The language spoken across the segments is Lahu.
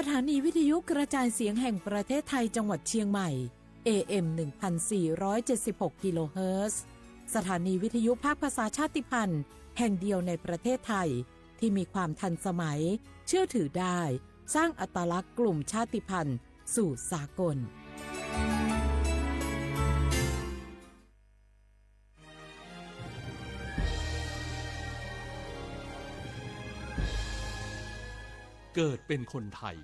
สถานีวิทยุกระจายเสียงแห่งประเทศไทยจังหวัดเชียงใหม่ เอ เอ็ม หนึ่งพันสี่ร้อยเจ็ดสิบหก กิโลเฮิรตซ์ สถานีวิทยุภาคภาษาชาติพันธุ์แห่งเดียวในประเทศไทย ที่มีความทันสมัย เชื่อถือได้ สร้างอัตลักษณ์กลุ่มชาติพันธุ์สู่สากล เกิดเป็นคนไทย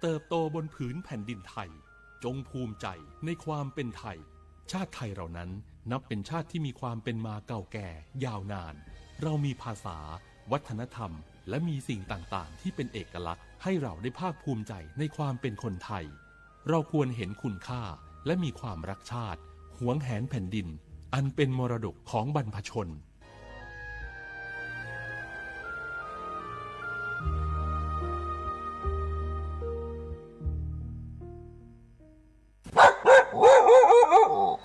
เติบโตบนผืนแผ่นดินไทย จงภูมิใจในความเป็นไทย ชาติไทยเรานั้นนับเป็นชาติที่มีความเป็นมาเก่าแก่ยาวนาน เรามีภาษา วัฒนธรรม และมีสิ่งต่างๆ ที่เป็นเอกลักษณ์ให้เราได้ภาคภูมิใจในความเป็นคนไทย เราควรเห็นคุณค่าและมีความรักชาติ หวงแหนแผ่นดิน อันเป็นมรดกของบรรพชน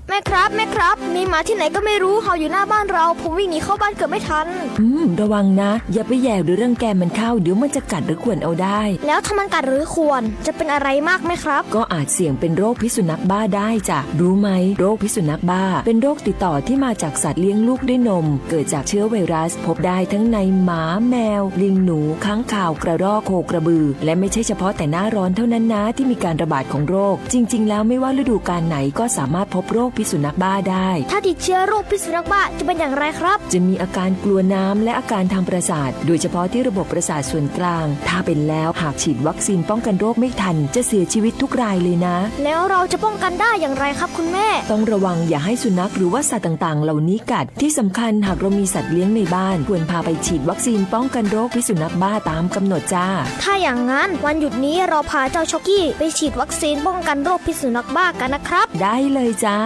แม่ครับ แม่ครับ มีหมาที่ไหนก็ไม่รู้เห่าอยู่หน้าบ้านเรา ผมวิ่งหนีเข้าบ้านเกือบไม่ทัน อืม ระวังนะ อย่าไปแหย่หรือรังแกมันเข้า เดี๋ยวมันจะกัดหรือข่วนเอาได้ แล้วถ้ามันกัดหรือข่วน จะเป็นอะไรมากไหมครับ ก็อาจเสี่ยงเป็นโรคพิษสุนัขบ้าได้จ้ะ รู้ไหม โรคพิษสุนัขบ้า เป็นโรคติดต่อที่มาจากสัตว์เลี้ยงลูกด้วยนม เกิดจากเชื้อไวรัส พบได้ทั้งในหมา แมว ลิงหนู ค้างคาว กระรอก โคกระบือ และไม่ใช่เฉพาะแต่หน้าร้อนเท่านั้นนะ ที่มีการระบาดของโรค จริงๆ แล้วไม่ว่าฤดูกาลไหนก็สามารถพบโรคพิษสุนัขบ้าได้ ถ้าติดเชื้อโรคพิษสุนัขบ้าจะเป็นอย่างไรครับ จะมีอาการกลัวน้ำและอาการทางประสาท โดยเฉพาะที่ระบบประสาทส่วนกลาง ถ้าเป็นแล้วหากฉีดวัคซีนป้องกันโรคไม่ทัน จะเสียชีวิตทุกรายเลยนะ แล้วเราจะป้องกันได้อย่างไรครับคุณแม่ ต้องระวังอย่าให้สุนัขหรือว่าสัตว์ต่างๆ เหล่านี้กัด ที่สำคัญหากเรามีสัตว์เลี้ยงในบ้าน ควรพาไปฉีดวัคซีนป้องกันโรคพิษสุนัขบ้าตามกำหนดจ้า ถ้าอย่างนั้นวันหยุดนี้เราพาเจ้าช็อกกี้ไปฉีดวัคซีนป้องกันโรคพิษสุนัขบ้ากันนะครับ ได้เลยจ้า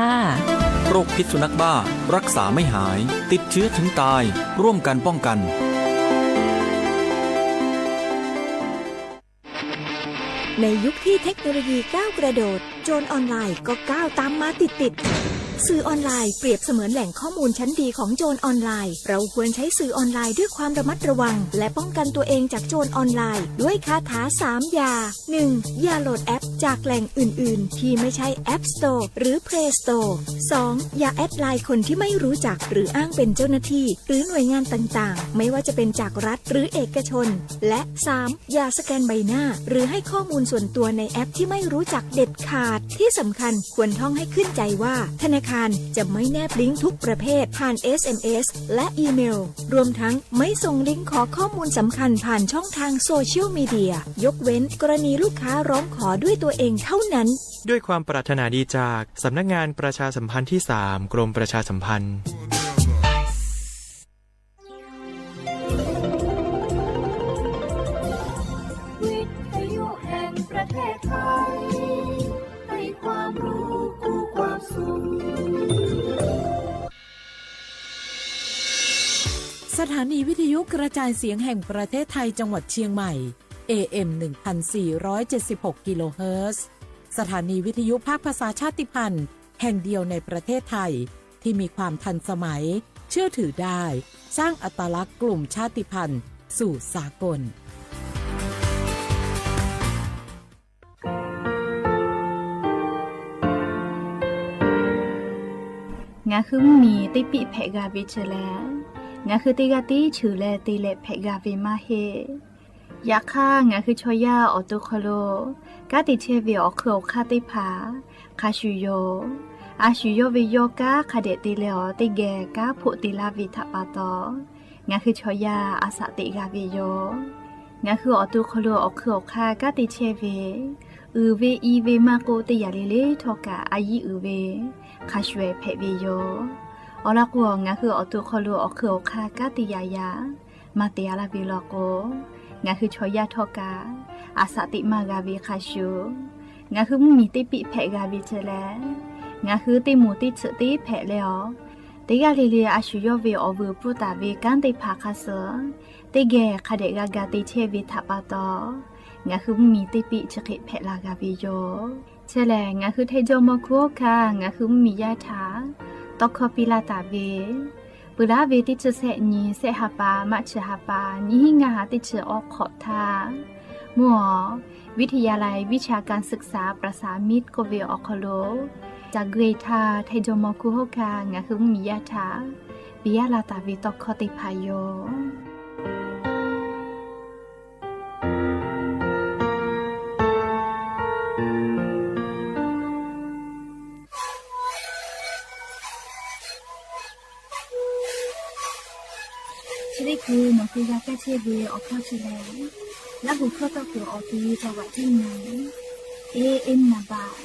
โรคพิษสุนัขบ้า รักษาไม่หาย ติดเชื้อถึงตาย ร่วมกันป้องกัน ในยุคที่เทคโนโลยีก้าวกระโดด โจรออนไลน์ก็ก้าวตามมาติดๆ สื่อออนไลน์เปรียบเสมือนแหล่งข้อมูลชั้นดีของโจรออนไลน์ เราควรใช้สื่อออนไลน์ด้วยความระมัดระวัง และป้องกันตัวเองจากโจรออนไลน์ ด้วยคาถาสามอย่า หนึ่ง อย่าโหลดแอปจากแหล่งอื่นๆ ที่ไม่ใช่ App Store หรือ Play Store สอง อย่าแอดไลน์คนที่ไม่รู้จัก หรืออ้างเป็นเจ้าหน้าที่ หรือหน่วยงานต่างๆ ไม่ว่าจะเป็นจากรัฐหรือเอกชน และ สาม อย่าสแกนใบหน้า หรือให้ข้อมูลส่วนตัวในแอปที่ไม่รู้จักเด็ดขาด ที่สำคัญควรท่องให้ขึ้นใจว่าธนาคารจะไม่แนบลิงก์ทุกประเภทผ่าน เอส เอ็ม เอส และอีเมล รวมทั้งไม่ส่งลิงก์ขอข้อมูลสำคัญผ่านช่องทางโซเชียลมีเดีย ยกเว้นกรณีลูกค้าร้องขอด้วยตัวเองเท่านั้น ด้วยความปรารถนาดีจากสำนักงานประชาสัมพันธ์ที่สาม กรมประชาสัมพันธ์ วิทยุแห่งประเทศไทย ให้ความรู้คู่ความสุข สถานีวิทยุกระจายเสียงแห่งประเทศไทยจังหวัดเชียงใหม่ เอ เอ็ม หนึ่งพันสี่ร้อยเจ็ดสิบหก กิโลเฮิรตซ์ สถานีวิทยุภาคภาษาชาติพันธุ์แห่งเดียวในประเทศไทย ที่มีความทันสมัย เชื่อถือได้ สร้างอัตลักษณ์กลุ่มชาติพันธุ์สู่สากล Ngaˬ hui mvuhˇ miˬ teˇ piˆ hpehꞈ g'a ve chi lehˬ, ngaˬ hui teˇ g'aˇ tiˉ cheuˬ leh te leh hpehꞈ g'a ve maˇ heˆ. Yaꞈ hk'aˇ, ngaˬ hui chaw yaˇ awˬ to hk'aw lo kanˉ te chehˇ ve awˬ hk'eun awˬ hk'aˇ teˇ hpaˍ hk'a shuˍ yoˬ. A shu yawˇ ve yawˇ kanˉ hk'a dehꞈ te leh awˬ teˇ geh kanˉ hpoˆ te laˇ ve htaꞈ pa taw, ngaˬ hui chaw yaˇ a shaꞈ teꞈ g'a ve yoˬ. Ngaˬ hui awˬ to hk'aw lo awˬ hk'eun awˬ hk'aˇ kanˉ te chehˇ ve, uiˍ ve i ve maˇ k'oˆ, teˇ yanˇ le le htawˇ kaꞈ a yiˉ uiˍ ve hk'a shuˍ hpehꞈ ve yoˬ. Awˬ lawn k'o, ngaˬ hui awˬ to hk'aw lo awˬ hk'eun awˬ hk'aˇ kanˉ te yaꞈ yaꞈ maˇ te a laˇ ve law k'o, ngaˬ hui chaw yaˇ htawˇ kaꞈ a shaꞈ teꞈ maˇ g'a ve hk'a shuˍ, ngaˬ hui mvuhˇ miˬ teˇ piˆ hpehꞈ g'a ve chi lehˬ, ngaˬ hui teˇ moˍ teˇ tsuhꞈ teˇ hpehꞈ leh awˬ, teˇ g'aˇ le le a shu yawˇ ve awˬ vuiˬ pfuhˇ taˍ ve kanˉ teˇ hpaˍ hk'a suh teˇ geh hk'a dehꞈ g'a ga te chehˇ ve htaꞈ pa taw, ngaˬ hui mvuhˇ miˬ teˇ piˆ chi hk'e hpehꞈ la g'a ve yoˬ. Chi lehˬ, ngaˬ hui hteˇ jawˇ mawˇ hkuˇ awˬ hkanˇ ngaˬ hui mvuhˇ miˬ yaˇ htaꞈ tawˇ hkawˇ piˇ laˇ taˍ ve, peuˬ laˇ ve teˇ chi sehˆ nyi sehˆ ha pa maˇ chi ha pa nyiˇ hinˉ ngaˇ ha teˇ chi awˬ hk'awꞈ htaˇ, မုၢ် วิทยาลัยวิชาการศึกษาประสานมิตร k'oˆ ve awˬ hk'aw lo, caˬ gui htaˇ hteˇ jawˇ mawˇ kuˇ hoˉ kaꞈ ngaˬ hui mvuhˇmiˬ yaˇ htaꞈ piˇ yaˇ la taˍ ve tawˇ hkawˇ teˇ hpaˍ yoˬ. Chi teˇ hkui nawˬ hui g'a kaˇ chehˇ ve awˬ hkawˇ chi lehˬ, Laˇhuˍ hkawˇ tawˆ kuiˬ awˬ ti จังหวัดเชียงใหม่ A M นามบัตร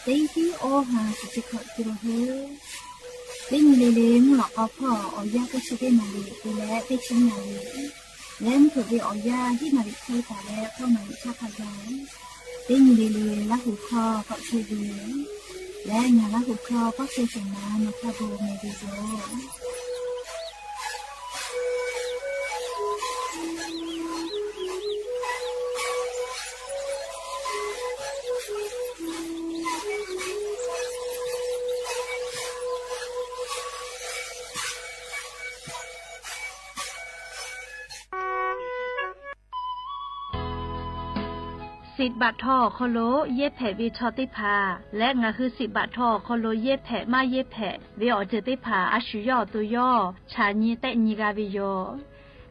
teˇ hiˉ awˇ ha shiˍ chi hkawꞈ te la heuˆ. Teˇ nyi le le mvuhˇ lawꞈ k'aw hpawˇ awˬ yanˇ teˇ chi teˇ naˍ riˍ te leh teˇ chi naˍ riˍ leh mvuhˇ hpeuꞈ ve awˬ yanˇ hiˉ naˍ riˍ hk'e taˍ leh k'awˇ naˍ riˍ caˇ hk'a gaˬ, teˇ nyi le le Laˇhuˍ hkawˇ tawˆ chehˇ ve leh ngaˬ Laˇhuˍ hkawˇ pawˆ chehˇ shehˍ ma nawˬ hk'a bon meh ve yoˬ. Siꞈ baꞈ htaw awˬ hk'aw lo yehˇ hpehꞈ ve chaw teˇ hpaˍ leh ngaˬ hui siꞈ baꞈ htaw awˬ hk'aw lo yehˇ hpehꞈ maˇ yehˇ hpehꞈ ve awˬ ceuˬ teˇ hpaˍ a shu yawˇ awˬ to yawˇ chaꞈ nyi tehˆ nyi g'a ve yoˬ.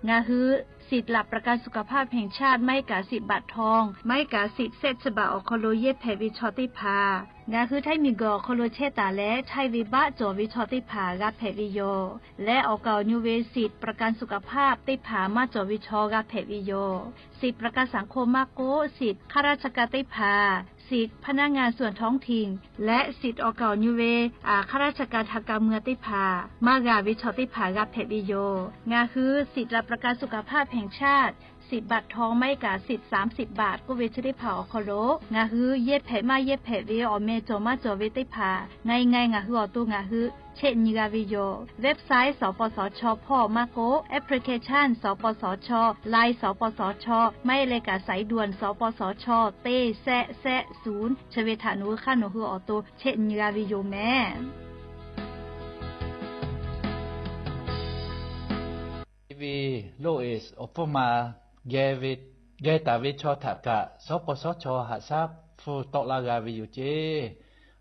Ngaˬ hui สิทธิ์หลักประกันสุขภาพแห่งชาติ maˇ heˆ kaꞈ siꞈ baꞈ htaw, maˇ heˆ kaꞈ siꞈ sehˆ chi baꞈ awˬ hk'aw lo yehˇ hpehꞈ ve chaw teˇ hpaˍ, ngaˬ hui htaiˇ miˬguiˬ awˬ hk'aw lo chehˇ taˍ leh htaiˇ ve baˆ cawˬ ve chaw teˇ hpaˍ g'a hpehꞈ ve yoˬ. Leh awˬ kaˍ awˬ nyu ve siꞈ ประกันสุขภาพ teˇ hpaˍ maˇ cawˬ ve chaw g'a hpehꞈ ve yoˬ. Siꞈ ประกันสังคม maˇ k'oˆ, siꞈ ข้าราชการ teˇ hpaˍ, siꞈ พนักงานส่วนท้องถิ่น leh siꞈ awˬ kaˍ awˬ nyu ve ข้าราชการทางการเมือง teˇ hpaˍ maˇ g'a ve chaw teˇ hpaˍ g'a hpehꞈ ve yoˬ. Ngaˬ hui สิทธิ์หลักประกันสุขภาพแห่งชาติ siꞈ baꞈ htaw maˇ heˆ kaꞈ siꞈ สามสิบ baꞈ k'oˆ ve chi teˇ hpaˍ awˬ hk'aw lo ngaˬ hui yehˇ hpehꞈ maˇ yehˇ hpehꞈ ve awˬ meh cawˬ maˇ cawˬ ve teˇ hpaˍ ngaˬ ngaˬ ngaˬ hui awˬ to ngaˬ hui chehˆ nyi g'a ve yoˬ. Website สปสช hpawˇ maˇ k'oˆ, application สปสช, Line สปสช, maˇ heˆ leh kaꞈ สายด่วน สปสช teˇ sehˆ sehˆ ศูนย์ chi ve htaꞈ nawˬ hui hk'aˇ nawˬ hui awˬ to chehˆ nyi g'a ve yoˬ mehˍ. Ve loˇ eˬ awˬ hpfuhˇ ma geh taˍ ve chaw htaꞈ kaꞈ สปสช haꞈ shaˉ hpfuhˇ tawˆ laˇ g'a ve yoˬ ceˇ.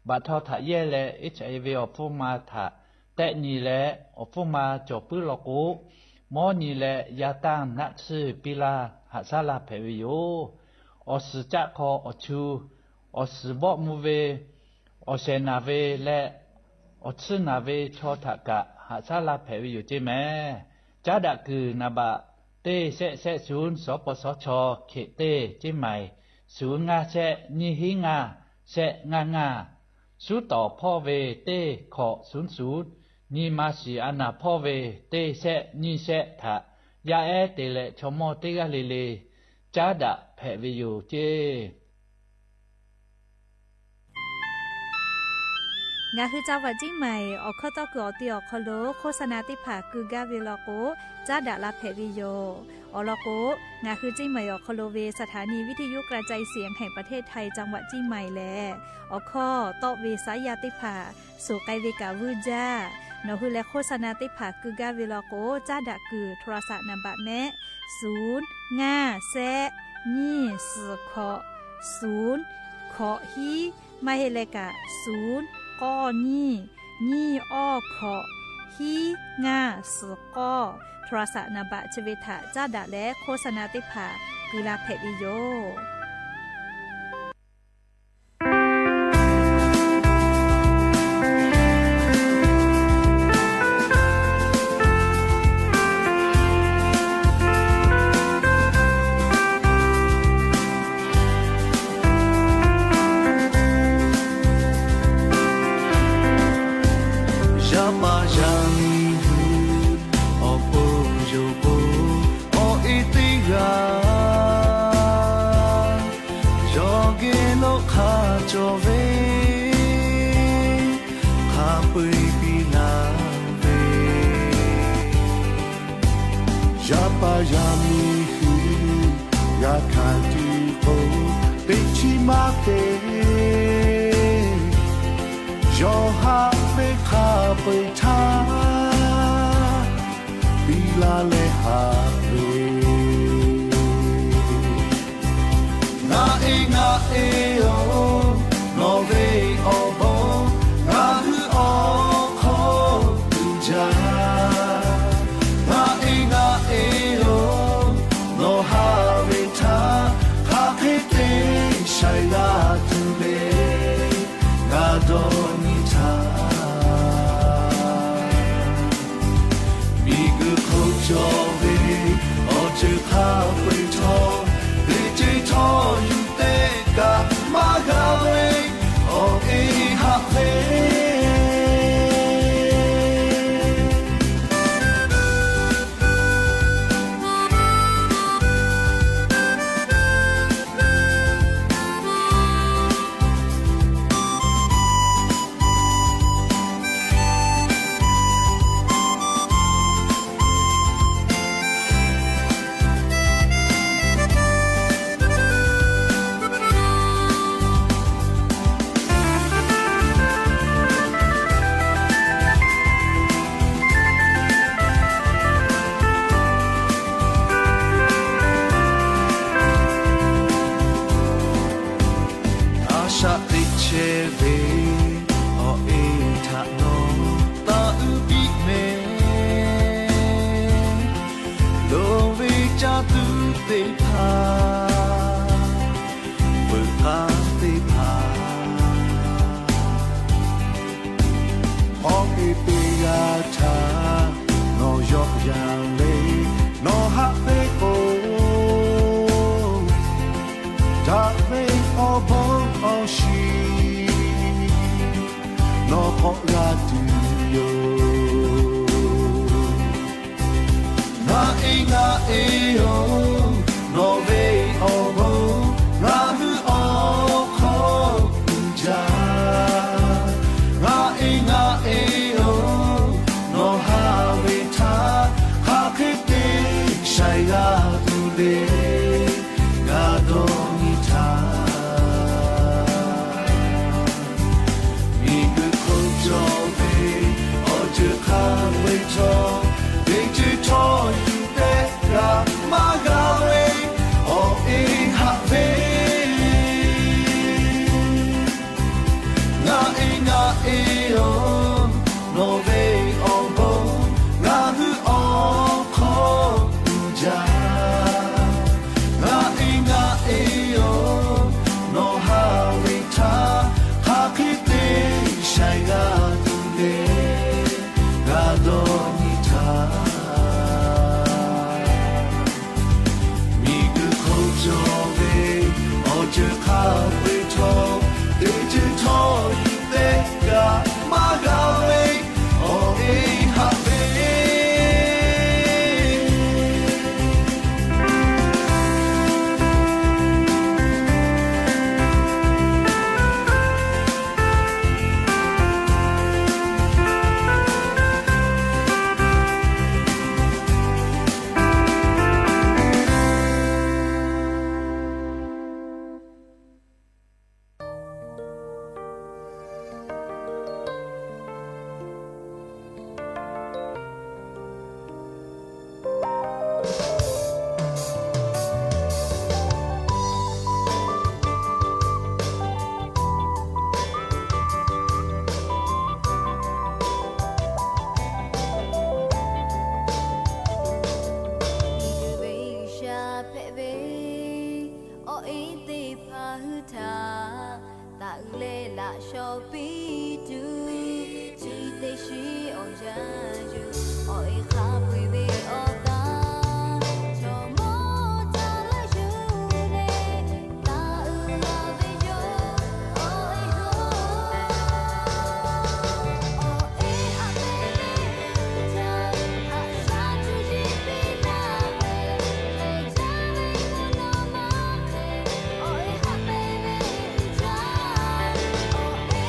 Baꞈ htaw htaꞈ yehˇ leh H I V awˬ hpfuhˇ ma htaꞈ tehˆ nyi leh awˬ hpfuhˇ ma cawˬ puiˉ law k'o, mawˇ nyi leh yaˇ tanˇ naˆ tsuhˇ piˇ laˇ haꞈ shaˉ laˇ hpehꞈ ve yoˬ. Awˬ suhˍ caˆ hk'aw awˬ chu, awˬ suhˍ bawˆ mvuh ve, awˬ shehˍ naˬ ve leh awˬ tsuhˇ naˬ ve chaw htaꞈ kaꞈ haꞈ shaˉ laˇ hpehꞈ ve yoˬ ceˇ mehˍ. Caˉ daꞈ kuiˬ naˍ baꞈ teˇ sehˆ sehˆ ศูนย์ สปสช hkeꞈ teˇ ceˇ maiˍ, ศูนย์ ngaˇ shehˆ nyiˇ hiˉ ngaˇ shehˆ ngaˇ ngaˇ. Suˉ tawˍ hpawˇ ve teˇ hkawꞈ ศูนย์ศูนย์, nyi ma shiˍ a naˍ hpawˇ ve teˇ shehˆ nyiˇ shehˆ htaꞈ yaˇ ehˉ te leh chaw mawˇ teˇ g'aˇ le le caˉ daꞈ hpehꞈ ve yoˬ ceˇ. Ngaˬ hui จังหวัดเชียงใหม่ awˬ hkawˇ tawˆ kuiˬ awˬ ti awˬ hk'aw lo โฆษณา teˇ hpaˍ keu gaˇ ve law k'o, caˉ daꞈ la hpehꞈ ve yoˬ. Awˬ lawn k'o, ngaˬ hui เชียงใหม่ awˬ hk'aw lo ve สถานีวิทยุกระจายเสียงแห่งประเทศไทย จังหวัดเชียงใหม่ lehˬ, awˬ hkawˇ tawˆ ve saˉ yaˇ teˇ hpaˍ suhˍ k'ai ve kaꞈ vuiˇ jaˇ. Nawˬ hui leh โฆษณา teˇ hpaˍ keu gaˇ ve law k'o, caˉ daꞈ kuiˬ โทรศัพท์ naˍ baꞈ mehˆ, ศูนย์ ngaˇ shehˆ nyiˇ suhˍ hkawꞈ ศูนย์ hkawꞈ hiˉ, maˇ heˆ leh kaꞈ ศูนย์ k'awˇ nyiˇ nyiˇ awˇ hkawꞈ hiˉ ngaˇ suhˍ k'awˇ โทรศัพท์ naˍ baꞈ chi ve htaꞈ caˉ daꞈ leh โฆษณา teˇ hpaˍ keu la hpehꞈ ve yoˬ. Yaˇ paˍ yaˇ miˇ hui awˬ pon yonˍ k'o, awˬ e teˇ g'aˇ yawˇ geh lo hk'a cawˬ ve hk'a peu-eˬ piˇ laˇ ve. Yaˇ paˍ yaˇ miˇ hui g'a hkanˍ tuˬ k'o, teˇ chiˉ maˇ te yawˇ haꞈ ve hk'a peu-eˬ htaˇ piˇ laˇ leh haꞈ ve. g'a htaꞈ nawˬ yawˆ yan le. Nawˬ haꞈ ve k'o, daꞈ ve awˬ bon awˬ shiˍ nawˬ k'awꞈ g'a tuˬ yoˬ. Ngaˬ e ngaˬ e yoˬ, nawˬ ve awˬ bon ngaˬ hui awˬ hk'aw uiˍ jaˇ. Ngaˬ e ngaˬ e yoˬ, nawˬ haꞈ ve htaꞈ hk'aˬ hk'e te shaiˍ g'a tuˬ le, g'a dawˇ nyi htaˇ. Miˬguiˬ hk'oˆ cawˬ ve awˬ ceuˬ hk'a peu-eˬ htawˇ, teˇ ceuˬ htawˇ yuˬ tehꞈ g'a maˇ g'a ve awˬ e haꞈ ve. Ngaˬ e ngaˬ e yoˬ, nawˬ ve awˬ bon ngaˬ hui awˬ hk'aw uiˍ jaˇ. Ngaˬ e ngaˬ e yoˬ, nawˬ haꞈ ve htaꞈ hk'aˬ hk'e te shaiˍ g'a tuˬ le, g'a dawˇ nyi htaˇ. Miˬguiˬ hk'oˆ cawˬ ve awˬ ceuˬ hk'a peu-eˬ htawˇ, teˇ ceuˬ htawˇ yuˬ tehꞈ g'a maˇ g'a ve awˬ e haꞈ ve. Miˬguiˬ ve G'uiˬsha hpehꞈ ve, awˬ e teˇ hpaˍ hui htaꞈ taˇ uiˍ leh laꞈ shaw piˇ tuˬ, chi teˇ shiˉ awˬ yanˇ yuˬ awˬ e hk'a peu-eˬ ve awˬ taˇ, chaw mawˇ ca laˇ yuˬ leh taˇ uiˍ la ve yoˬ. Awˬ e haꞈ ve, awˬ e haꞈ ve ve uˇ caˇ, haꞈ shaˉ cuˇ yiˍ piˇ laˇ ve, hk'e caˇ ve k'o nawˬ maˇ hk'e. Awˬ e haꞈ ve ve uˇ caˇ, awˬ e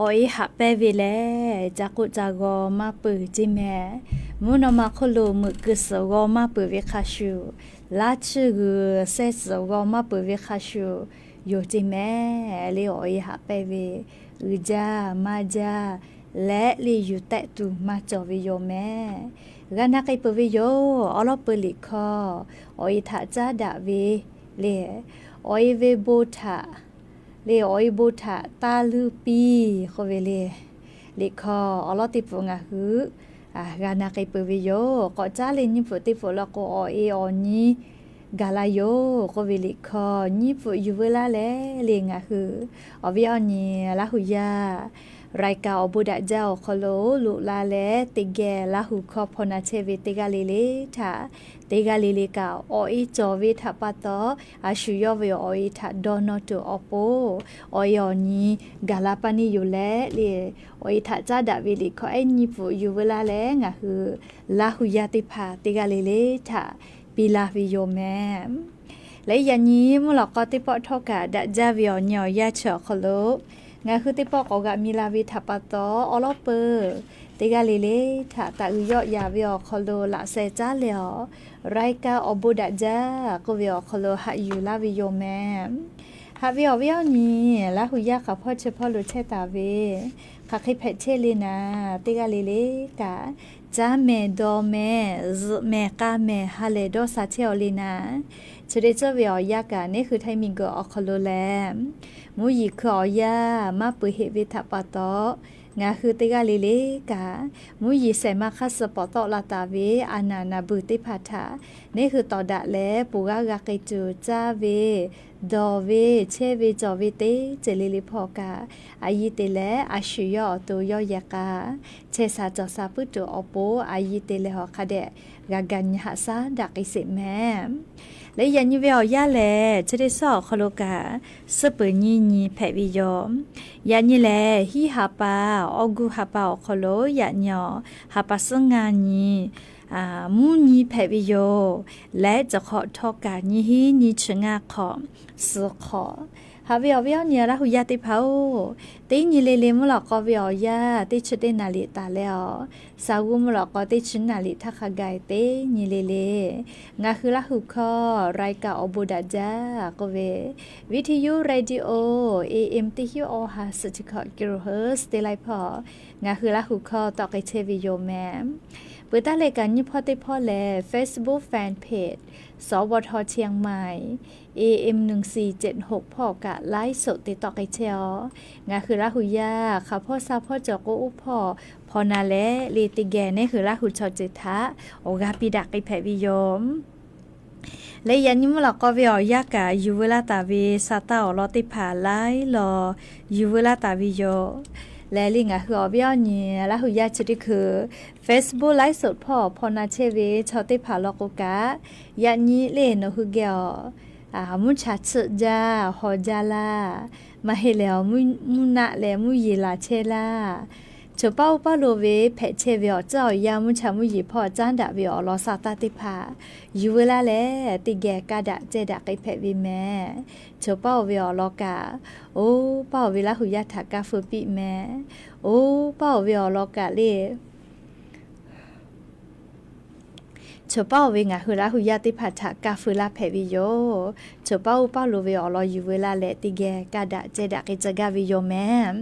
Awˬ e haꞈ pehnˇ ve lehˬ, ca k'oˆ ca g'aw maˇ peuˬ ceˇ mehˍ. Mvuhˇ naw ma hk'oˆ lo meuꞈ keu suhˍ g'aw maˇ peuˬ ve hk'a shuˍ, laˇ chiˇ g'uiˬ sehˇ suhˍ g'aw maˇ peuˬ ve hk'a shuˍ, yoˬ ceˇ mehˍ le. Awˬ e haꞈ pehnˇ ve uiˍ jaˇ maˇ jaˇ leh le yuˬ tehˆ tuˬ maˇ cawˬ ve yoˬ mehˍ. G'a na k'ai peuˬ ve yoˬ. Awˬ lawn peuˬ liꞈ hkawˇ awˬ e htaꞈ caˉ daꞈ ve le, awˬ e ve bon htaꞈ le, awˬ e bon htaꞈ taˇ luˇ piˇ k'oˆ ve le. Liꞈ hkawˇ awˬ lawn teˇ pfuhˍ ngaˬ hui g'a na k'ai peuˬ ve yoˬ. K'awꞈ caˉ le nyiˇ pfuhˍ teˇ pfuhˍ law k'o, awˬ e awˬ nyi gaˬ la yoˬ k'oˆ ve liꞈ hkawˇ nyiˇ pfuhˍ yuˬ veu laˇ leh le ngaˬ hui awˬ viˉ awˬ nyi Laˇ huˍ yaˇ รายการ awˬ bon daꞈ jaˇ awˬ hk'aw lo loꞈ la leh teˇ geh Laˇ huˍ hkawˇ hpaw na chehˇ ve teˇ g'aˇ le le htaꞈ, teˇ g'aˇ le le kaꞈ awˬ e cawˬ ve htaꞈ pa taw, a shu yawˇ ve awˬ e htaꞈ dawˇ nawˇ tuˬ awˬ pon, awˬ e awˬ nyi gaˬ la paˇ neˇ yoˬ leh le, awˬ e htaꞈ caˉ daꞈ ve liꞈ hkawˇ ehˉ nyiˇ pfuhˍ yuˬ veu laˇ leh ngaˬ hui Laˇ huˍ yaˇ teˇ hpaˍ teˇ g'aˇ le le htaꞈ piˇ laˇ ve yoˬ mehˍ. Leh yaꞈ nyi mvuhˇ lawꞈ k'aw teˇ pawˆ htawˇ kaꞈ daꞈ jaˇ ve awˬ nyi awˬ yanˇ chi awˬ hk'aw lo ngaˬ hui teˇ pawˆ k'awꞈ g'aꞈ mi la ve htaꞈ pa taw, awˬ lawn peuˬ teˇ g'aˇ le le htaꞈ taꞈ uiˍ yawˆ yaˍ ve awˬ hk'aw lo laꞈ sheh caˉ leh awˬ รายการ awˬ bon daꞈ jaˇ k'oˆ ve awˬ hk'aw lo haꞈ yuˬ laˇ ve yoˬ mehˍ. Haꞈ ve awˬ viˉ awˬ nyi Laˇ huˍ yaˇ hk'aˬ hpawˇ chi hpawˇ lo chehˇ taˍ ve, hk'aˬ hk'e hpehꞈ chehˇ le naˍ, teˇ g'aˇ le le kaꞈ caˇ mehˍ dawˬ mehˍ zuhꞈ mehˍ k'a mehˍ ha lehˬ dawˇ sha chehˇ aw le naˍ, chi te tcuhˇ ve awˬ yanˇ kaꞈ neˇ hui htaiˇ miˬ guiˬ awˬ hk'aw lo lehˬ, mvuhˇ yeˬ hkui awˬ yanˇ maˇ peuˬ heꞈ ve htaꞈ pa taw, ngaˬ hui teˇ g'aˇ le le kaꞈ mvuhˇ yeˬ shehˍ ma hk'aˇ suh pawˍ tawˆ la taˍ ve a naˍ naˍ beuˬ teˇ hpaˍ htaꞈ neˇ hui tawˍ daꞈ leh ponˬ g'aˇ g'a k'ai tuˬ caˇ ve, dawˬ ve, chehˇ ve cawˬ ve teˇ ceuˬ le le hpawˇ kaꞈ, a yiˇ te leh a shu yawˇ awˬ to yawˇ yehˬ k'a chehˇ sha cawˬ sha puiˉ tuˬ awˬ pon a yiˇ te leh hawˬ hk'a dehꞈ g'a ga nyi haꞈ shaˉ daꞈ k'ai sheˍ mehˍ. Leh yaꞈ nyi ve awˬ yanˇ lehˬ, chi teˇ suhˉ awˬ hk'aw lo kaꞈ suhˉ peuˬ nyiˇ nyi hpehꞈ ve yoˬ. Yaꞈ nyi lehˬ, hiˉ ha pa, awˬ gu ha pa awˬ hk'aw lo yaꞈ nyi awˬ ha pa suhˉ ngaˇ nyi, mvuhˇ nyi hpehꞈ ve yoˬ. Leh cawˬ hk'awꞈ htawˇ kaꞈ nyiˇ hinˉ nyiˇ chi ngaˇ hk'awꞈ, suhˍ hk'awꞈ. Haꞈ ve awˬ viˉ awˬ nyi Laˇ huˍ yaˇ teˇ hpaˍ-oˬ, teˇ nyi le le mvuhˇ lawꞈ k'aw ve awˬ yanˇ teˇ chi teˇ naˍ liꞈ taˍ leh awˬ, shaˍ g'uˇ mvuhˇ lawꞈ k'aw teˇ chi naˍ liꞈ htaˇ hk'a gaˬ teˇ nyi le le ngaˬ hui Laˇ huˍ hkawˇ รายการ awˬ bon daꞈ jaˇ k'oˆ ve, วิทยุ radio AM teˇ hinˉ awˬ ha suhˍ chi hkawꞈ กิโลเฮิรตซ์ teˇ laiˉ hpawˇ ngaˬ hui Laˇ huˍ hkawˇ tawˆ k'ai chehˇ ve yoˬ mehˍ. Peuˬ taˉ leh kaꞈ nyiˇ hpawˇ teˇ hpawˇ lehˬ, Facebook fan page สวท เชียงใหม่ AM หนึ่งสี่เจ็ดหก hpawˇ kaꞈ ไลฟ์สด te tawˆ k'ai chehˇ aw. Ngaˬ hui Laˇ huˍ yaˇ hk'aˬ hpawˇ sha hpawˇ cawˬ k'o, oˇ hpawˇ hpaw na leh le teˇ geh neˇ hui Laˇ huˍ chaw ceuˬ htaꞈ awˬ g'aˇ piˇ daꞈ k'ai hpehꞈ ve yoˬ. Leh yaꞈ nyi mvuhˇ lawꞈ k'aw ve awˬ yanˇ kaꞈ yuˬ veu laˇ taˍ ve sa taˇ awˬ lawn teˇ hpaˍ laiˉ law yuˬ veu laˇ taˍ ve yoˬ. Leh le ngaˬ hui awˬ viˉ awˬ nyi Laˇ huˍ yaˇ chi teˇ hkui Facebook ไลฟ์สด hpawˇ hpaw na chehˇ ve chaw teˇ hpaˍ law k'o kaꞈ, yaꞈ nyi le nawˬ hui geh awˬ mvuhˇ cha chiˆ jaˇ haw jaˇ laˇ, maˇ heˆ leh awˬ mvuhˇ naˆ leh mvuhˇ yeˬ laˬ chehˇ laˇ, choˬ paˇ oˇ paˇ lo ve hpehꞈ chehˇ ve awˬ tcuhˉ awˬ yanˇ mvuhˇ cha mvuhˇ yeˬ hpawˇ caˉ daꞈ ve awˬ lawn sa taˇ teˇ hpaˍ yuˬ veu laˇ leh teˇ geh ka daꞈ ceh daꞈ k'ai hpehꞈ ve mehˍ. Choˬ paˇ oˇ ve awˬ lawn kaꞈ, oˇ paˇ oˇ ve Laˇ huˍ yaˇ htaꞈ kaˇ feu piˇ mehˍ. Oˇ paˇ oˇ ve awˬ lawn kaꞈ le choˬ paˇ oˇ ve ngaˬ hui Laˇ huˍ yaˇ teˇ hpaˍ htaꞈ kaˇ feu laˇ hpehꞈ ve yoˬ. Choˬ paˇ oˇ paˇ lo ve awˬ lawn yuˬ veu laˇ leh teˇ geh ka daꞈ ceh daꞈ k'ai tcuh gaˇ ve yoˬ mehˍ.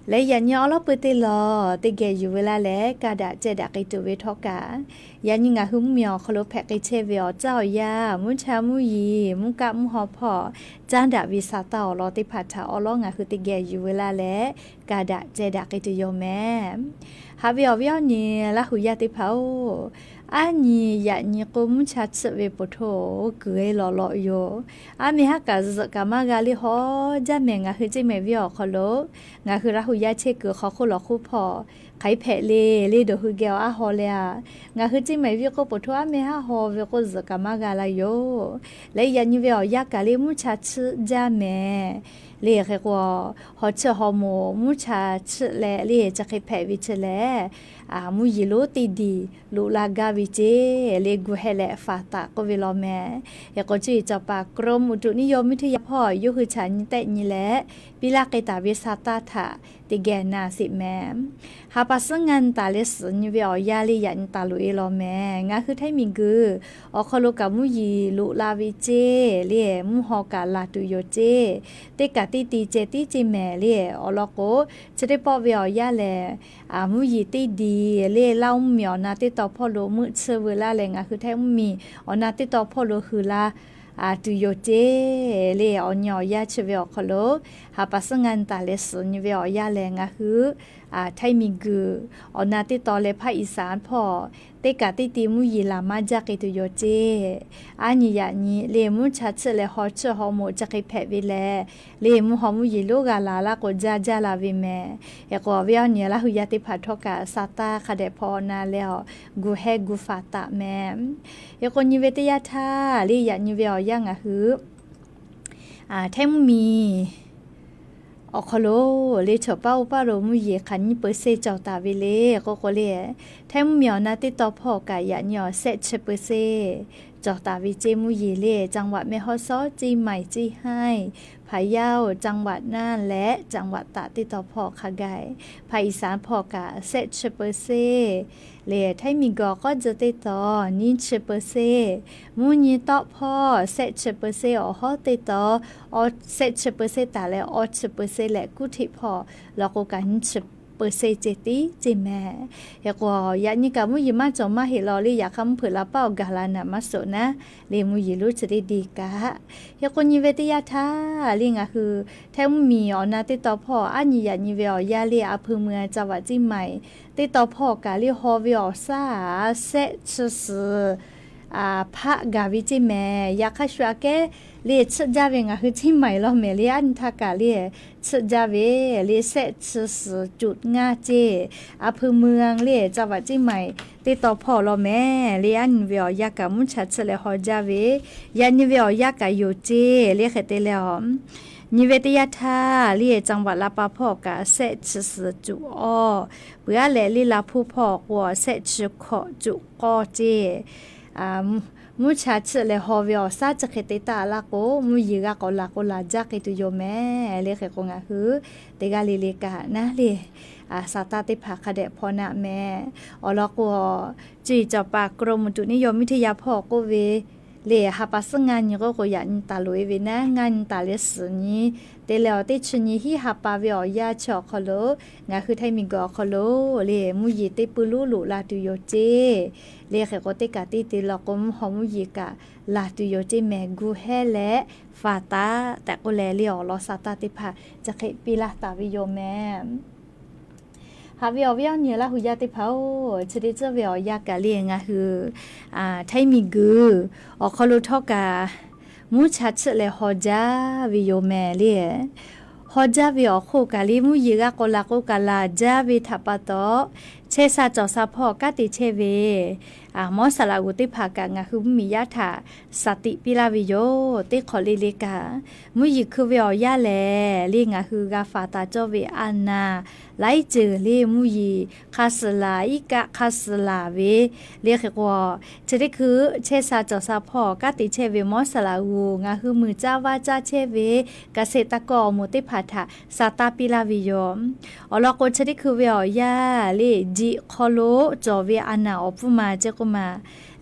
Leh yaꞈ nyi awˬ lawn pui teˇ lawˬ teˇ geh yuˬ veu laˇ leh ka daꞈ ceh daꞈ k'ai tuˬ ve htawˇ kaꞈ, yaꞈ nyi ngaˬ hui mvuhˇmiˬ awˬ hk'aw lo hpehꞈ k'ai chehˇ ve awˬ tcuhˉ awˬ yanˇ mvuhˇ cha mvuhˇ yeˬ mvuhˇ kaˆ mvuhˇ haw hpawˇ caˉ daꞈ ve sa taˇ awˬ lawn teˇ hpaˍ htaꞈ awˬ lawn ngaˬ hui teˇ geh yuˬ veu laˇ leh ka daꞈ ceh daꞈ k'ai tuˬ yoˬ mehˍ. Haꞈ ve awˬ viˉ awˬ nyi Laˇ huˍ yaˇ teˇ hpaˍ-oˬ, aˉ nyi yaꞈ nyi k'o mvuhˇ cha chiˆ ve poˬ htoˇ kuiˬ e lawꞈ lawꞈ yoˬ. Aˉ meh haˉ kaꞈ zuhꞈ kaꞈ maˇ g'a le haw jaˇ mehˍ. Ngaˬ hui ceˇ mehˍ viˇ awˬ hk'aw lo ngaˬ hui Laˇ huˍ yaˇ chehˇ kuiˬ hk'aw hk'oˆ lawˬ hk'oˆ hpawˇ hk'aiˉ hpehꞈ le le dawˬ hui geh awˬ aˉ haw leh a, ngaˬ hui ceˇ mehˍ viˇ k'oˆ poˬ htoˇ aˉ meh haˉ haw ve k'oˆ zuhꞈ kaꞈ maˇ g'a la yoˬ. Leh yaꞈ nyi ve awˬ yanˇ kaꞈ le mvuhˇ cha chiˆ jaˇ mehˍ. Le hk'e k'o, haw chiˆ haw moˍ mvuhˇ cha chiˆ leh le chi hk'e hpehꞈ ve chi lehˬ, mvuhˇ yeˬ lonˉ teˇ diˬ loꞈ la gaˇ ve ceˇ le, gu heh leh faˍ taˍ k'oˆ ve law meh. Hk'e k'o, cuˇ yiˍ cawˬ paˍ กรมอุตุนิยมวิทยา hpawˇ yawˇ hui chaꞈ nyi tehˆ nyi leh, piˇ laˇ k'ai taˍ ve sa taˇ htaꞈ teˇ geh na sheˍ meh. Ha pa suhˉ ngaˇ nyi taˍ leh suhˍ nyi ve awˬ yanˇ le yaꞈ nyi taˍ loꞈ e law meh. Ngaˬ hui htaiˇ miˬguiˬ awˬ hk'aw lo kaꞈ mvuhˇ yeˬ loꞈ la ve ceˇ le, mvuhˇ haw kaꞈ laˬ tuˬ yoˬ ceˇ. Teˇ kaꞈ teˇ ti ceh tiˉ ceˇ mehˍ le. Awˬ lawn k'o, chi teˇ pawˆ ve awˬ yanˇ lehˬ, mvuhˇ yeˬ teˇ diˬ le Laˇ huˍ mvuhˇ miˬ awˬ na teˇ taw hpawˇ lo meuˆ tsuhˇ veu laˇ leh, ngaˬ hui htaiˇ mvuhˇ miˬ awˬ na teˇ taw hpawˇ lo hui la tuˬ yoˬ ceˇ le. Awˬ nyi awˬ yanˇ chi ve awˬ hk'aw lo, ha pa suhˉ ngaˇ nyi taˍ leh suhˍ nyi ve awˬ yanˇ lehˬ, ngaˬ hui htaiˇ miˬguiˬ awˬ na teˇ taw leh ภาคอีสาน hpawˇ teˇ kaꞈ teˇ ti mvuhˇ yeˬ laˬ maˇ jaˇ k'ai tuˬ yoˬ ceˇ. Aˉ nyi yaꞈ nyi le mvuhˇ cha tsuhˆ leh haw tsuhˆ haw moꞈ chi hk'e hpehꞈ ve leh, le mvuhˇ haw mvuhˇ yeˬ lonˉ g'a laˬ laˇ k'o, jaˇ jaˇ la ve mehˍ. Hk'e k'o, awˬ viˉ awˬ nyi Laˇ huˍ yaˇ teˇ hpaˍ htawˇ kaꞈ sa taˇ hk'a dehꞈ hpaw na leh awˬ gu heh gu faˍ taˍ mehˍ. Hk'e k'o, nyi ve teˇ yanˇ htaˇ le yaꞈ nyi ve awˬ yanˇ ngaˬ hui htaiˇ mvuhˇ miˬ awˬ hk'aw lo le chaw paˉ oˇ paˉ lo mvuhˇ yeˬ hk'aˬ nyiˇ เปอร์เซ็นต์ cawˬ taˍ ve le k'oˆ k'o le, htaiˇ mvuhˇ miˬ awˬ na teˇ taw hpawˇ kaꞈ yaꞈ nyi awˬ shehˆ chi เปอร์เซ็นต์ cawˬ taˍ ve ceˇ. Mvuhˇ yeˬ le จังหวัดแม่ฮ่องสอน เชียงใหม่ เชียงราย พะเยา จังหวัดน่าน leh จังหวัดตาก teˇ taw hpawˇ hk'a gaˬ, ภาคอีสาน hpawˇ kaꞈ shehˆ chi เปอร์เซ็นต์ le, htaiˇ miˬguiˬ awˬ k'awˉ tcuh teˇ taw nyiˇ chi เปอร์เซ็นต์, mvuhˇ nyi tawˆ hpawˇ shehˆ chi เปอร์เซ็นต์, awˬ hawˉ teˇ taw shehˆ chi เปอร์เซ็นต์ taˍ leh awˇ chi เปอร์เซ็นต์ leh kuˉ hteꞈ hpawˇ law k'o kaꞈ nyiˇ chi เปอร์เซ็นต์ ceˇ tiˉ ceˇ mehˍ. Hk'e k'o, yaꞈ nyi kaꞈ mvuhˇ yeˬ maˇ cawˬ maˇ heˆ law le, yaꞈ hk'aˇ mvuhˇ hpeuꞈ la paˉ awˬ gaˬ la naˍ maˇ suhˍ naˉ le, mvuhˇ yeˬ lonˉ chi teˇ diˬ kaꞈ. Hk'e k'o, nyi ve teˇ yanˇ htaˇ le ngaˬ hui htaiˇ mvuhˇ miˬ awˬ na teˇ taw hpawˇ aˉ nyi yaꞈ nyi ve awˬ yanˇ le อำเภอเมือง จังหวัดเชียงใหม่ teˇ taw hpawˇ kaꞈ le haw ve awˬ shaˉ shehˆ chi suhˍ hpaˆ gaˬ ve ceˇ mehˍ. Yaꞈ hk'aˇ shu aꞈ kehˉ le tsuhˆ jaˇ ve ngaˬ hui เชียงใหม่ law mehˍ le, aˉ nyi htaˇ kaꞈ le tsuhˆ jaˇ ve le shehˆ chi suhˍ cuꞈ ngaˇ ceˇ. อำเภอเมือง le จังหวัดเชียงใหม่ teˇ taw hpawˇ law mehˍ le, aˉ nyi ve awˬ yanˇ kaꞈ mvuhˇ cha tsuhˆ leh haw jaˇ ve, yaꞈ nyi ve awˬ yanˇ kaꞈ yoˬ ceˇ le. Hk'e te leh awˬ nyi ve teˇ yanˇ htaˇ le จังหวัดลำปาง hpawˇ kaꞈ shehˆ chi suhˍ cuꞈ awˇ, peuˬ aˉ leh le Laˇ hpawˇ hpawˇ k'o shehˆ chi hkawꞈ cuꞈ k'awˇ ceˇ. Mvuhˇ cha tsuhˆ leh haw ve awˬ shaˉ chi hk'e te taˆ laˇ k'o, mvuhˇ yeˬ g'a k'awꞈ laˬ k'o laˬ jaˇ k'ai tuˬ yoˬ mehˍ le. Hk'e k'o, ngaˬ hui teˇ g'aˇ le le kaꞈ naˉ le, sa taˇ teˇ hpaˍ hk'a dehꞈ hpaw naˆ mehˍ. Awˬ lawn k'o, cuˇ yiˍ cawˬ paˍ กรมอุตุนิยมวิทยา hpawˇ k'oˆ ve le, ha pa suhˉ ngaˇ nyi k'oˆ k'o yaꞈ nyi taˍ loꞈ e ve naˉ, ngaˇ nyi taˍ leh suhˍ nyi te leh awˬ teˇ chi nyi hiˉ ha pa ve awˬ yanˇ chi awˬ hk'aw lo ngaˬ hui htaiˇ miˬguiˬ awˬ hk'aw lo le mvuhˇ yeˬ teˇ pui lonˉ loꞈ la tuˬ yoˬ ceˇ le. Hk'e k'o, teˇ kaꞈ teˇ te law k'o mvuhˇ haw mvuhˇ yeˬ kaꞈ laˬ tuˬ yoˬ ceˇ mehˍ. Gu heh leh faˍ taˍ tehꞈ k'oˆ leh le awˬ lawn sa taˇ teˇ hpaˍ chi hk'e piˇ laˇ taˍ ve yoˬ mehˍ. Haꞈ ve awˬ viˉ awˬ nyi Laˇ huˍ yaˇ teˇ hpaˍ-oˬ, chi teˇ tcuhˉ ve awˬ yanˇ kaꞈ le ngaˬ hui htaiˇ miˬguiˬ awˬ hk'aw lo htawˇ kaꞈ mvuhˇ cha tsuhˆ leh haw jaˇ ve yoˬ mehˍ le. Haw jaˇ ve awˬ hk'oˆ kaꞈ le mvuhˇ yeˬ g'a k'awꞈ laˬ k'o kaꞈ laˬ jaˇ ve htaꞈ pa taw, chehˇ sha cawˬ sha hpawˇ kanˉ te chehˇ ve mawˇ saˍ laꞈ g'uˬ teˇ hpaˍ kaꞈ ngaˬ hui mvuhˇ miˬ yaˇ htaꞈ shaˍ tiꞈ piˇ laˇ ve yoˬ. Teˇ hk'awꞈ le le kaꞈ mvuhˇ yeˬ hkui ve awˬ yanˇ lehˬ le ngaˬ hui g'a faˍ taˍ cawˇ ve a naˍ laiˉ ceuˬ le mvuhˇ yeˬ hk'a suhˍ laˬ, iˉ kaˆ hk'a suhˍ laˬ ve le. Hk'e k'o, chi teˇ hkui chehˇ sha cawˬ sha hpawˇ kanˉ te chehˇ ve mawˇ saˍ laꞈ g'uˬ ngaˬ hui muiˬ caˇ vaˇ caˇ chehˇ ve เกษตรกร awˬ moˍ teˇ hpaˍ htaꞈ sa taˇ piˇ laˇ ve yoˬ. Awˬ lawn k'o, chi teˇ hkui ve awˬ yanˇ le jiꞈ hk'aw lo cawˬ ve a naˍ awˬ pfuhˇ ma ceˇ k'oˆ ma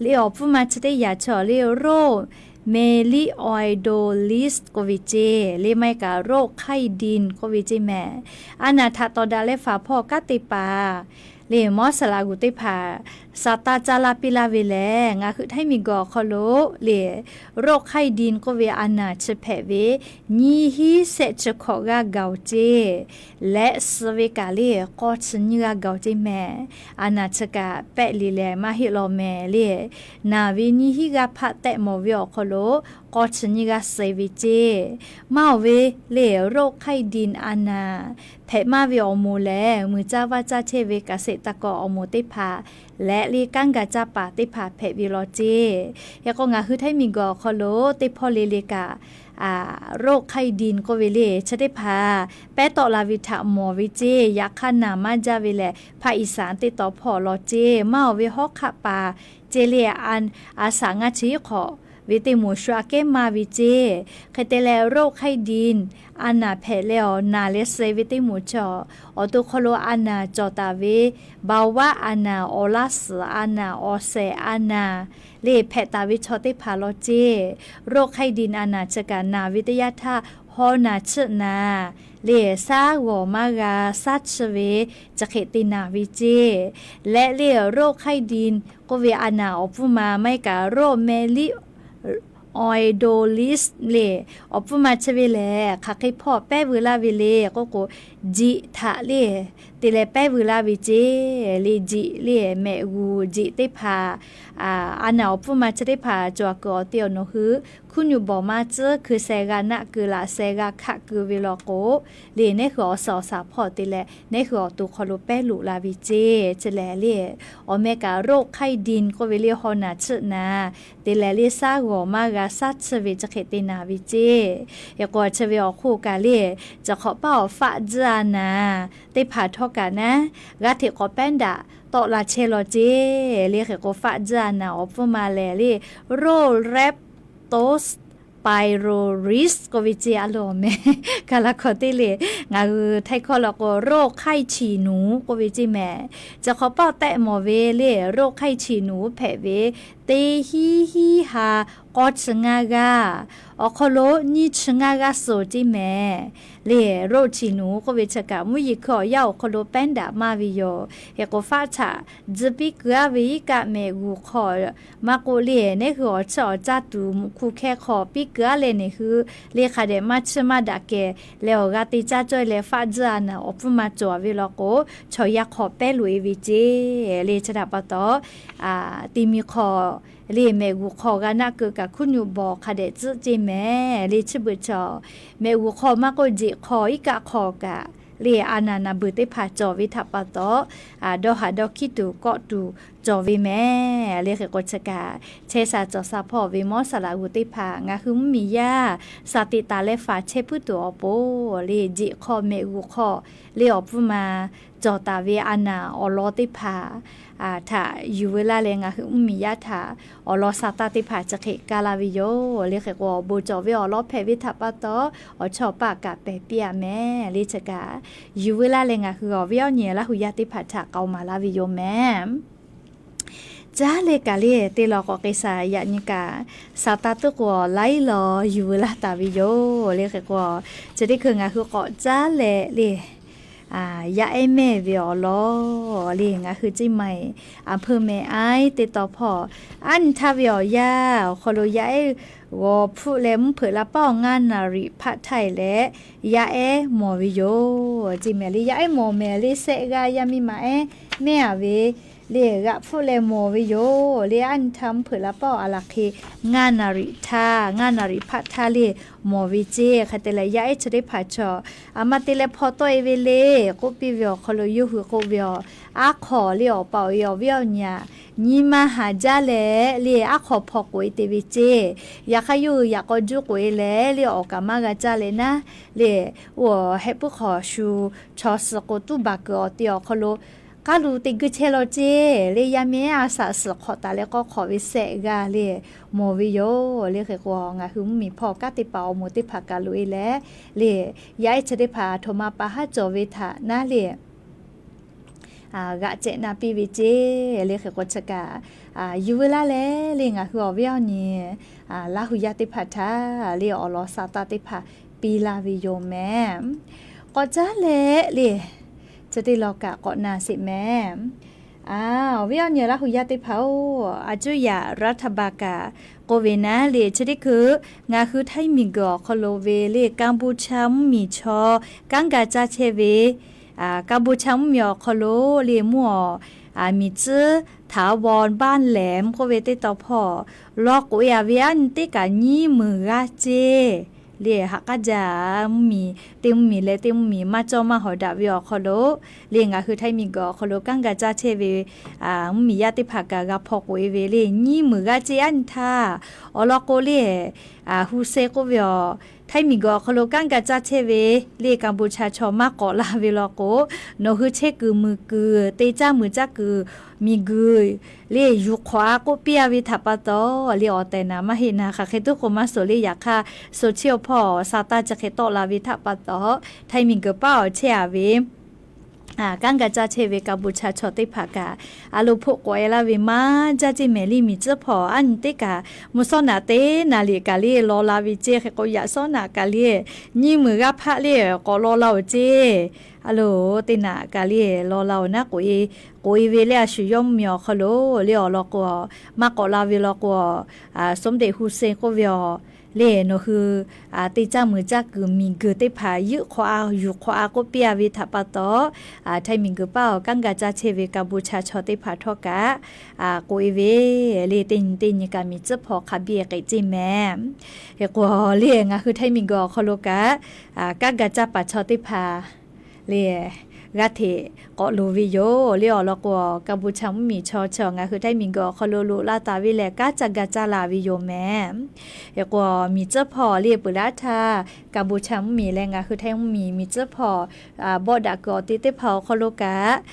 le, awˬ pfuhˇ ma chi teˇ yaꞈ chaw le โรค Melipoidosis k'oˆ ve ceˇ le, maˇ heˆ kaꞈ โรคไข้ดิน k'oˆ ve ceˇ mehˍ. A naˍ htaꞈ tawˍ daꞈ leh faˍ hpawˇ kanˉ te paˍ le mawˇ saˍ laꞈ g'uˬ teˇ hpaˍ sa taˇ caˇ laˇ piˇ laˇ ve lehˬ, ngaˬ hui htaiˇ miˬguiˬ awˬ hk'aw lo le โรคไข้ดิน k'oˆ ve a naˍ chi hpehꞈ ve nyiˇ hinˉ shehˆ chi hkawꞈ g'aˇ gaˬ-oˬ ceˇ leh, suh ve kaꞈ le k'awˇ chi nyiˇ g'aˇ gaˬ-oˬ ceˇ mehˍ. A naˍ chi kaꞈ pehˆ le leh maˇ heˆ law mehˍ le. Naˬ ve nyiˇ hinˉ g'aˇ hpaˆ tehꞈ mawˬ ve awˬ hk'aw lo k'awˇ chi nyiˇ g'aˇ suh ve ceˇ. Maˇ oˬ ve le โรคไข้ดิน a naˍ hpehꞈ maˇ ve awˬ moˍ lehˬ, muiˬ caˇ vaˇ caˇ chehˇ ve เกษตรกร taˇ kawˆ awˬ moˍ teˇ hpaˍ leh le kanˉ ga caˇ paˍ teˇ hpaˍ hpehꞈ ve law ceˇ. Hk'e k'o ngaˬ hui htaiˇ miˬguiˬ awˬ hk'aw lo teˇ hpawˇ le le kaꞈ โรคไข้ดิน k'oˆ ve le chi teˇ hpaˍ pehˉ tawˆ la ve htaꞈ mawˬ ve ceˇ. Yaꞈ hk'aˇ naˬ maˇ jaˇ ve lehˬ ภาคอีสาน teˇ taw hpawˇ law ceˇ. Maˇ awˬ ve hawˉ hk'aˆ paˍ ceˇ le, a shaꞈ ngaˇ chi hk'awꞈ ve teˇ moˍ shu aꞈ kehˉ maˇ ve ceˇ. Hk'e te leh โรคไข้ดิน a naˬ hpehꞈ leh awˬ naˬ leh suh ve teˇ moˍ chi awˬ to hk'aw lo a naˬ cawˬ taˍ ve เบาหวาน a naˬ, awˬ laˇ suhˍ a naˬ, awˬ shehˍ a naˬ le hpehꞈ taˍ ve chaw teˇ hpaˍ law ceˇ. โรคไข้ดิน a naˬ chi kaꞈ naˬ ve teˇ yanˇ htaˇ haw naˬ chiˆ naˬ le, shaˉ g'awˬ maˇ g'a shaˉ chi ve chi hk'e te naˬ ve ceˇ. Leh le โรคไข้ดิน k'oˆ ve a naˬ awˬ pfuhˇ ma maˇ heˆ kaꞈ โรคแมลลิส ออยโดลิส le awˬ pfuhˇ ma chi ve lehˬ hk'aˬ hk'e hpawˇ pehˉ veu laˇ ve le k'oˆ k'o, jiꞈ htaꞈ le te leh pehˉ veu laˇ ve ceˇ. Le jiꞈ le mehꞈ g'uˬ jiꞈ teˇ hpaˍ a naˬ awˬ pfuhˇ ma chi teˇ hpaˍ cawˬ kuiˬ awˬ te awˬ nawˬ hui hkuiˉ nuˆ bawˬ maˇ tcuhˉ, hkui sheh g'a naˆ keu laꞈ sheh g'a hkaˆ keu ve law k'o, le nehˉ hui awˬ suhˍ awˬ shaˍ hpawˇ te leh nehˉ hui awˬ to hk'aw lo pehˉ loꞈ la ve ceˇ. Chi lehˬ le awˬ meh kaꞈ โรคไข้ดิน k'oˆ ve le haw naˬ chiˆ naˬ te leh le shaˉ g'awˬ maˇ g'a shaˉ chi ve chi hk'e te naˬ ve ceˇ. Hk'e k'o chi ve awˬ hk'oˆ kaꞈ le, chi hk'awꞈ paˆ awˬ faˆ tzuhˇ a naˬ teˇ hpaˍ htawˇ kaꞈ naˉ g'a hteꞈ k'awꞈ pehˉ daꞈ tawˆ la chehˇ law ceˇ. Le hk'e k'o faˆ tzuhˇ a naˬ awˬ pfuhˇ ma lehˬ le โรค Leptospirosis ก k'oˆ ve ceˇ. A loˍ awˬ meh kaˬ la hkawꞈ teˇ le, ngaˬ hui htaiˇ hkawˇ law k'o โรคไข้ฉี่หนู k'oˆ ve ceˇ mehˍ. Chi hk'awꞈ paˆ tehˆ mawˬ ve le โรคไข้ฉี่หนู hpehꞈ ve teˇ hiˉ hiˉ ha k'awˇ chi ngaˇ g'aˇ awˬ hk'aw lo nyiˇ chi ngaˇ g'aˇ suh ceˇ mehˍ. Le โรคฉี่หนู k'oˆ ve chi kaꞈ mvuhˇ yeˬ hkui awˬ yaˇ awˬ hk'aw lo pehˉ daꞈ maˇ ve yoˬ. Hk'e k'o faˆ htaꞈ tzuhˇ piˇ keu aˉ ve iˉ kaˆ mehꞈ g'uˬ hk'aw maˇ k'oˆ le, nehˉ hui awˬ chiˇ awˬ caˇ tuˬ muꞈ hk'u hkehˇ hk'aw piˇ keu aˉ leh nehˬ hui le hk'a dehꞈ maˇ chiˇ maˇ daꞈ kehˬ leh awˬ g'a te caˇ cawˇ leh faˆ tzuhˇ a naˬ awˬ pfuhˇ ma cawˬ ve law k'o, chaw yaˇ hk'aw pehˉ loꞈ e ve ceˇ. Le chi htaꞈ pa taw, ti mi hk'aw le mehꞈ g'uˬ hk'aw g'a naˆ keu kaꞈ hkuiˉ nuˆ bawˬ hk'a dehꞈ tcuhˆ ceˇ mehˍ. Le chi beuꞈ chaw mehꞈ g'uˬ hk'aw maˇ k'oˆ jeꞈ hk'aw iˉ kaˆ hk'aw kaꞈ le a naˬ naˬ beuˬ teˇ hpaˍ cawˬ ve htaꞈ pa taw, dawˇ haˍ dawˇ hkiˉ tuˬ kawˆ tuˬ cawˬ ve mehˍ. Le hk'e k'o chi kaꞈ chehˇ sha cawˬ sha hpawˇ ve mawˇ saˍ laꞈ g'uˬ teˇ hpaˍ ngaˬ hui mvuhˇmiˬ yaˇ shaˍ teꞈ taˍ leh faˍ chehˇ puiˉ tuˬ awˬ pon le jeꞈ hk'aw mehꞈ g'uˬ hk'aw le awˬ pfuhˇ ma cawˬ taˍ ve a naˬ awˬ lawn teˇ hpaˍ htaꞈ yuˬ veu laˇ leh ngaˬ hui mvuhˇmiˬ yaˇ htaꞈ awˬ lawn sha taˇ teˇ hpaˍ chi hk'e kaˇ laˇ ve yoˬ. Le hk'e k'o awˬ bon cawˬ ve awˬ lawn hpehꞈ ve htaꞈ pa taw, awˬ chawˇ awˬ paˆ kaꞈ pehˬ piˇ a mehˍ. Le chi kaꞈ yuˬ veu laˇ leh ngaˬ hui awˬ viˉ awˬ nyi Laˇ huˍ yaˇ teˇ hpaˍ htaꞈ k'aoˍ maˍ laˇ ve yoˬ mehˍ. Caˉ leh kaꞈ le te lawˬ k'awꞈ k'ai sha yaꞈ nyi kaꞈ, sha taˇ tuˉ k'o laiˉ law yuˬ veu laˇ taˍ ve yoˬ. Le hk'e k'o, chi teˇ hkui ngaˬ hui k'awꞈ caˉ leh le yaˇ ehˉ mehˇ ve awˬ lawn le ngaˬ hui ceˇ maˬ eˬ, a hpeuˇ meh aiˉ teˇ taw hpawˇ, aˉ nyi htaˇ ve awˬ yanˇ awˬ hk'aw lo yaˇ ehˉ g'awˬ hpfuhˆ leh mvuhˇ hpeuꞈ la paˉ awˬ ngaˇ naˍ riꞈ hpaˆ htaˇ e leh yaˇ ehˉ mawˬ ve yoˬ. Ceˇ mehˍ le yaˇ ehˉ mawˬ mehˍ le shehˆ g'aˇ yaˇ miˇ ma ehˉ mehˇ a ve le g'aꞈ hpfuhˆ leh mawˬ ve yoˬ. Le aˉ nyi htaˇ mvuhˇ hpeuꞈ la paˉ awˬ a laˬ hk'e ngaˇ naˍ riꞈ htaˇ, ngaˇ naˍ riꞈ hpaˆ htaˇ le mawˬ ve ceˇ. Hk'e te leh yaˇ ehˉ chi teˇ hpaˍ chaw, a ma te leh hpaw tawˆ e ve le k'oˆ piˇ ve awˬ hk'aw lo yawˇ hui k'oˆ ve awˬ, aˉ hk'aw le awˬ pa awˬ e awˬ viˉ awˬ nyi nyi ma haˍ jaˇ leh le aˉ hk'aw hpaw k'oꞈ e te ve ceˇ. Yaꞈ hk'aˇ yawˇ hui yaꞈ k'aw juˇ k'oꞈ e leh le awˬ kaꞈ maˇ g'a caˇ leh naˉ le, oˇ hehˆ puiˉ hk'aw shu chaw suh k'o tuˉ baˬ kuiˬ awˬ te awˬ hk'aw lo k'aˉ lu te gui chehˇ law ceˇ. Le yaˇ mehˇ a shaꞈ suhˍ hk'awꞈ taˍ leh k'awˇ hk'awꞈ ve shehˆ g'aˇ le mawˬ ve yoˬ. Le hk'e k'o ngaˬ hui mvuhˇmiˬ hpawˇ kanˉ teˇ hpaˍ awˬ moˍ teˇ hpaˍ kaꞈ loꞈ e leh le yaˇ ehˉ chi teˇ hpaˍ htoꞈ ma pa haˉ cawˬ ve htaꞈ naˉ le g'aꞈ cehꞈ na piˇ ve ceˇ. Le hk'e k'o chi kaꞈ yuˬ veu laˇ leh le ngaˬ hui awˬ viˉ awˬ nyi Laˇ huˍ yaˇ teˇ hpaˍ htaꞈ le awˬ lawn sha taˇ teˇ hpaˍ piˇ laˇ ve yoˬ mehˍ. K'awꞈ caˉ leh le chi teˇ lawn kaꞈ k'awꞈ na sheˍ mehˍ. Awˬ viˉ awˬ nyi Laˇ huˍ yaˇ teˇ hpaˍ-oˬ, a cuˇ yaꞈ รัฐบาล kaꞈ k'oˆ ve naˉ le chi teˇ hkui ngaˬ hui htaiˇ miˬguiˬ awˬ hk'aw lo ve le กัมพูชา mvuhˇmiˬ chaw kanˉ ga caˇ chehˇ ve กัมพูชา mvuhˇmiˬ awˬ hk'aw lo le mvuhˇ awˬ miˬ tcuhˉ ถาวร บ้านแหลม k'oˆ ve teˇ taw hpawˇ law k'oꞈ e a ve aˉ nyi teˇ kaꞈ nyiˇ meunˍ g'aˇ ceˇ. le ha k'aˉ jaˇ mvuhˇmiˬ, teˇ mvuhˇmiˬ leh teˇ mvuhˇmiˬ maˇ cawˇ maˇ hawˍ daꞈ ve awˬ hk'aw lo, le ngaˬ hui Htaiˇ miˬguiˬ awˬ hk'aw lo kanˉ ga caˇ chehˇ ve mvuhˇmiˬ yaˇ teˇ hpaˍ kaꞈ g'a hpaw k'oꞈ e ve le nyiˇ meunˍ g'aˇ ceˇ aˉ nyi htaˇ, awˬ lawn k'o le, Hu Se k'oˆ ve awˬ Htaiˇ miˬguiˬ awˬ hk'aw lo kanˉ ga caˇ chehˇ ve le Kaˍbuˍchaˍ chaw maˇ k'awꞈ la ve law k'o, nawˬ hui chehˇ kuiˬ muiˬ kuiˬ te caˇ muiˬ caˇ kuiˬ miˬguiˬ le yuˬ hk'awꞈ a k'oˆ piˇ a ve htaꞈ pa taw, le awˬ tehˬ naˍ maˇ heˆ naˍ, hk'aˬ hk'e tuˉ k'o maˇ suhˍ le. Yaꞈ hk'aˇ, suhˍ chi awˬ hpawˇ sa taˇ chi hk'e tawˆ la ve htaꞈ pa taw, Htaiˇ miˬguiˬ paˉ awˬ chehˇ a ve kanˉ ga caˇ chehˇ ve Kaˍbuˍchaˍ chaw teˇ hpaˍ kaꞈ a lo hpoˆ k'awꞈ e laˇ ve maˇ jaˇ ceˇ mehˍ le. Miˬ tcuhˉ hpawˇ aˉ nyi teˇ kaꞈ mvuhˇ shawˉ naꞈ teˇ naˍ liꞈ kaꞈ le law la ve ceˇ. Hk'e k'o yaꞈ shawˉ naꞈ kaꞈ le nyiˇ meunˍ g'aˇ hpaˆ le k'awꞈ law la oˬ ceˇ. A lo, teˇ naꞈ kaꞈ le law la oˬ naˉ k'oꞈ e, k'oꞈ e ve le a shu yawˇ mvuhˇmiˬ awˬ hk'aw lo le awˬ lawn k'o, maˇ k'awꞈ la ve law k'o, Suhˉ mdeꞈ Hu Se k'oˆ ve awˬ le nawˬ hui te caˇ muiˬ caˇ kuiˬ miˬguiˬ teˇ hpaˍ yuˬ hk'awꞈ a yuˬ hk'awꞈ a k'oˆ piˇ a ve htaꞈ pa taw, Htaiˇ miˬguiˬ paˉ awˬ kanˉ ga caˇ chehˇ ve Kaˍbuˍchaˍ chaw teˇ hpaˍ htawˇ kaꞈ k'oꞈ e ve le. Teˇ nyi teˇ nyi kaꞈ miˬ tcuhˉ hpawˇ hk'a biˇ k'ai ceˇ mehˍ. Hk'e k'o le ngaˬ hui Htaiˇ miˬguiˬ awˬ hk'aw lo kaꞈ kanˉ ga caˇ paˍ chaw teˇ hpaˍ le g'aˇ hteꞈ k'awꞈ loˍ ve yoˬ le. Awˬ lawn k'o, Kaˍbuˍchaˍ mvuhˇmiˬ chaw chi ngaˬ hui Htaiˇ miˬguiˬ awˬ hk'aw lo loꞈ la taˍ ve lehˬ, kanˉ ca ga caˇ la ve yoˬ mehˍ. Hk'e k'o, miˬ tcuhˉ hpawˇ le peuˬ laˇ htaˇ, Kaˍbuˍchaˍ mvuhˇmiˬ leh ngaˬ hui Htaiˇ mvuhˇmiˬ miˬ tcuhˉ hpawˇ bawˆ daꞈ kuiˬ awˬ te teˇ hpaˍ awˬ hk'aw lo kaꞈ,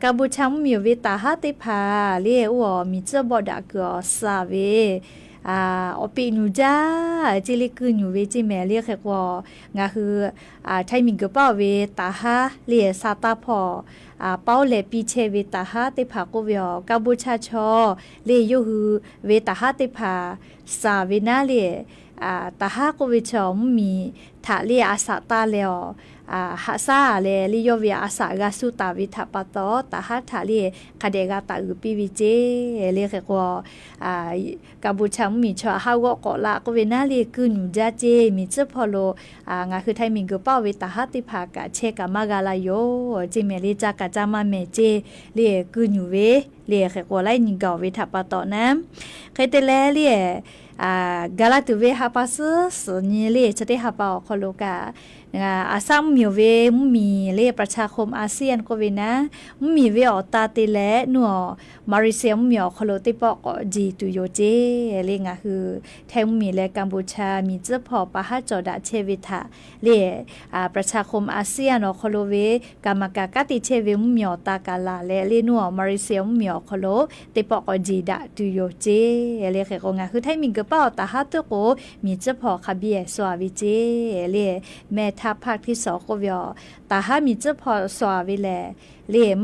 Kaˍbuˍchaˍ mvuhˇmiˬ oˬ ve taˍ haˉ teˇ hpaˍ le oˇ awˬ miˬ tcuhˉ bawˆ daꞈ kuiˬ awˬ suhˍ ve awˬ peꞈ nuˬ jaˇ ceˇ le, kuiˇ nuˬ ve ceˇ mehˍ le. Hk'e k'o, ngaˬ hui Htaiˇ miˬguiˬ paˉ oˬ ve taˍ haˉ le sa taˇ hpawˇ paoˉ leh piˇ chehˇ ve taˍ haˉ teˇ hpaˍ k'oˆ ve awˬ Kaˍbuˍchaˍ chaw le yawˇ hui ve taˍ haˉ teˇ hpaˍ suhˍ ve naˉ le, taˍ haˉ k'oˆ ve chaw mvuhˇmiˬ htaꞈ le a saꞈ taˇ leh awˬ haꞈ shaˉ leh le yawˇ ve a saꞈ g'a suh taˍ ve htaꞈ pa taw, taˍ haˉ htaꞈ le hk'a dehꞈ g'a taˍ uiˍ piˇ ve ceˇ le. Hk'e k'o, Kaˍbuˍchaˍ mvuhˇmiˬ chaw haˉ g'awˆ k'awꞈ la k'oˆ ve naˉ le kuiˇ nuˬ jaˇ ceˇ. Miˬ tcuhˉ hpawˇ lo ngaˬ hui Htaiˇ miˬguiˬ paˉ oˬ ve taˍ haˉ teˇ hpaˍ kaꞈ chehˇ kaꞈ maˇ g'a la yoˬ ceˇ mehˍ le. Caˇ kaꞈ caˇ maˇ mehˍ ceˇ le, kuiˇ nuˬ ve le. Hk'e k'o laiˉ nyi gaˬ oˬ ve htaꞈ pa taw naˉ, hk'e te leh le ga laˇ tuˬ ve ha pa suhˉ suhˍ nyi le chi teˇ ha pa awˬ hk'aw lo kaꞈ, a shaˉ mvuhˇmiˬ oˬ ve mvuhˇmiˬ le ประชาคมอาเซียน k'oˆ ve naˉ, mvuhˇmiˬ ve awˬ ta te leh nuˇ awˬ Malaysia mvuhˇmiˬ awˬ hk'aw lo teˇ pawˆ k'awꞈ jeˬ tuˬ yoˬ ceˇ le. Ngaˬ hui Htaiˇ mvuhˇmiˬ leh Kaˍbuˍchaˍ miˬ tcuhˉ hpawˇ pa haˉ cawˬ daꞈ chehˇ ve htaꞈ le ประชาคมอาเซียน awˬ hk'aw lo ve kaˍ maˍ kaꞈ kanˉ te chehˇ ve mvuhˇmiˬ awˬ ta kaꞈ laˬ leh le nuˇ awˬ Malaysia mvuhˇmiˬ awˬ hk'aw lo teˇ pawˆ k'awꞈ jeˬ daꞈ tuˬ yoˬ ceˇ le. Hk'e k'o ngaˬ hui Htaiˇ miˬguiˬ paˉ awˬ taˍ haˉ tuˉ k'o, miˬ tcuhˉ hpawˇ hk'a biˇ suh a ve ceˇ le. Mehˇ htaˇ hpaˇ htiˇ suhˍ k'oˆ ve awˬ taˍ haˉ miˬ tcuhˉ hpawˇ suh a ve lehˬ le,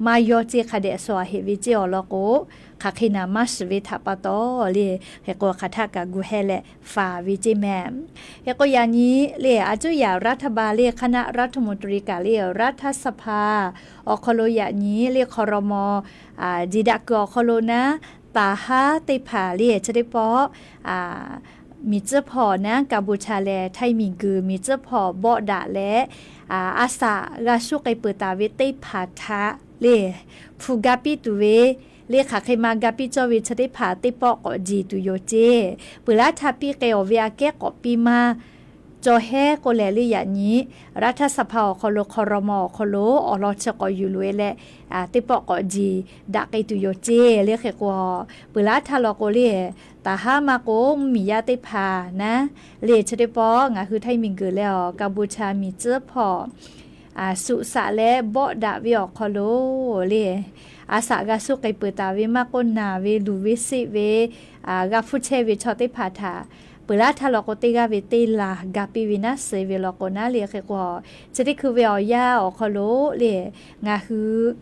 maˇ yaw ceˇ hk'a dehꞈ suh a heꞈ ve ceˇ awˬ lawn k'o, hk'aˬ hk'e naˍ maˇ shiˍ ve htaꞈ pa taw le, hk'e k'o hk'aˬ htaˆ kaꞈ gu heh leh faˍ ve ceˇ mehˍ. Hk'e k'o yaꞈ nyi le a cuˇ yaꞈ รัฐบาล le คณะรัฐมนตรี kaꞈ le รัฐสภา awˬ hk'aw lo yaꞈ nyi le ครม. jeˬ daꞈ kuiˬ awˬ hk'aw lo naˉ, taˍ haˉ teˇ hpaˍ le chi teˇ pawˆ miˬ tcuhˉ hpawˇ naˉ Kaˍbuˍchaˍ lehˬ Htaiˇ miˬguiˬ miˬ tcuhˉ hpawˇ bawˆ daꞈ leh, a saꞈ g'a shuˉ k'ai peuˬ taˍ ve teˇ hpaˍ htaꞈ le hpu ga piˇ tuˬ ve le hk'aˬ hk'e ma ga piˇ cawˇ ve chi teˇ hpaˍ teˇ pawˆ k'awꞈ jeˬ tuˬ yoˬ ceˇ. Peuˬ laˇ htaˇ piˇ k'ai awˬ ve aꞈ kehˉ k'awꞈ piˇ maˇ cawˬ hehˉ k'oˆ lehˬ le yaꞈ nyi รัฐสภา awˬ hk'aw lo ครม. awˬ hk'aw lo awˬ lawn chi k'awꞈ yuˬ loꞈ e leh teˇ pawˆ k'awꞈ jeˬ daꞈ k'ai tuˬ yoˬ ceˇ le. Hk'e k'o, peuˬ laˇ htaˇ law k'o le, taˍ haˉ maˇ k'o mvuhˇmiˬ yaˇ teˇ hpaˍ naˉ le chi teˇ pawˆ ngaˬ hui Htaiˇ miˬguiˬ leh awˬ Kaˍbuˍchaˍ miˬ tcuhˉ hpawˇ suꞈ saꞈ leh bawˆ daꞈ ve awˬ hk'aw lo le, a saꞈ g'a shuˉ k'ai peuˬ taˍ ve maˇ k'oˆ, naˬ ve luˬ ve seˆ ve g'a hpuˇ chehˇ ve chaw teˇ hpaˍ htaꞈ peuˬ laˇ htaˇ law k'o teˇ g'aˇ ve teˇ laˬ ga piˇ ve naˉ suh ve law k'o naˉ le. Hk'e k'o, chi teˇ hkui ve awˬ yanˇ awˬ hk'aw lo le, ngaˬ hui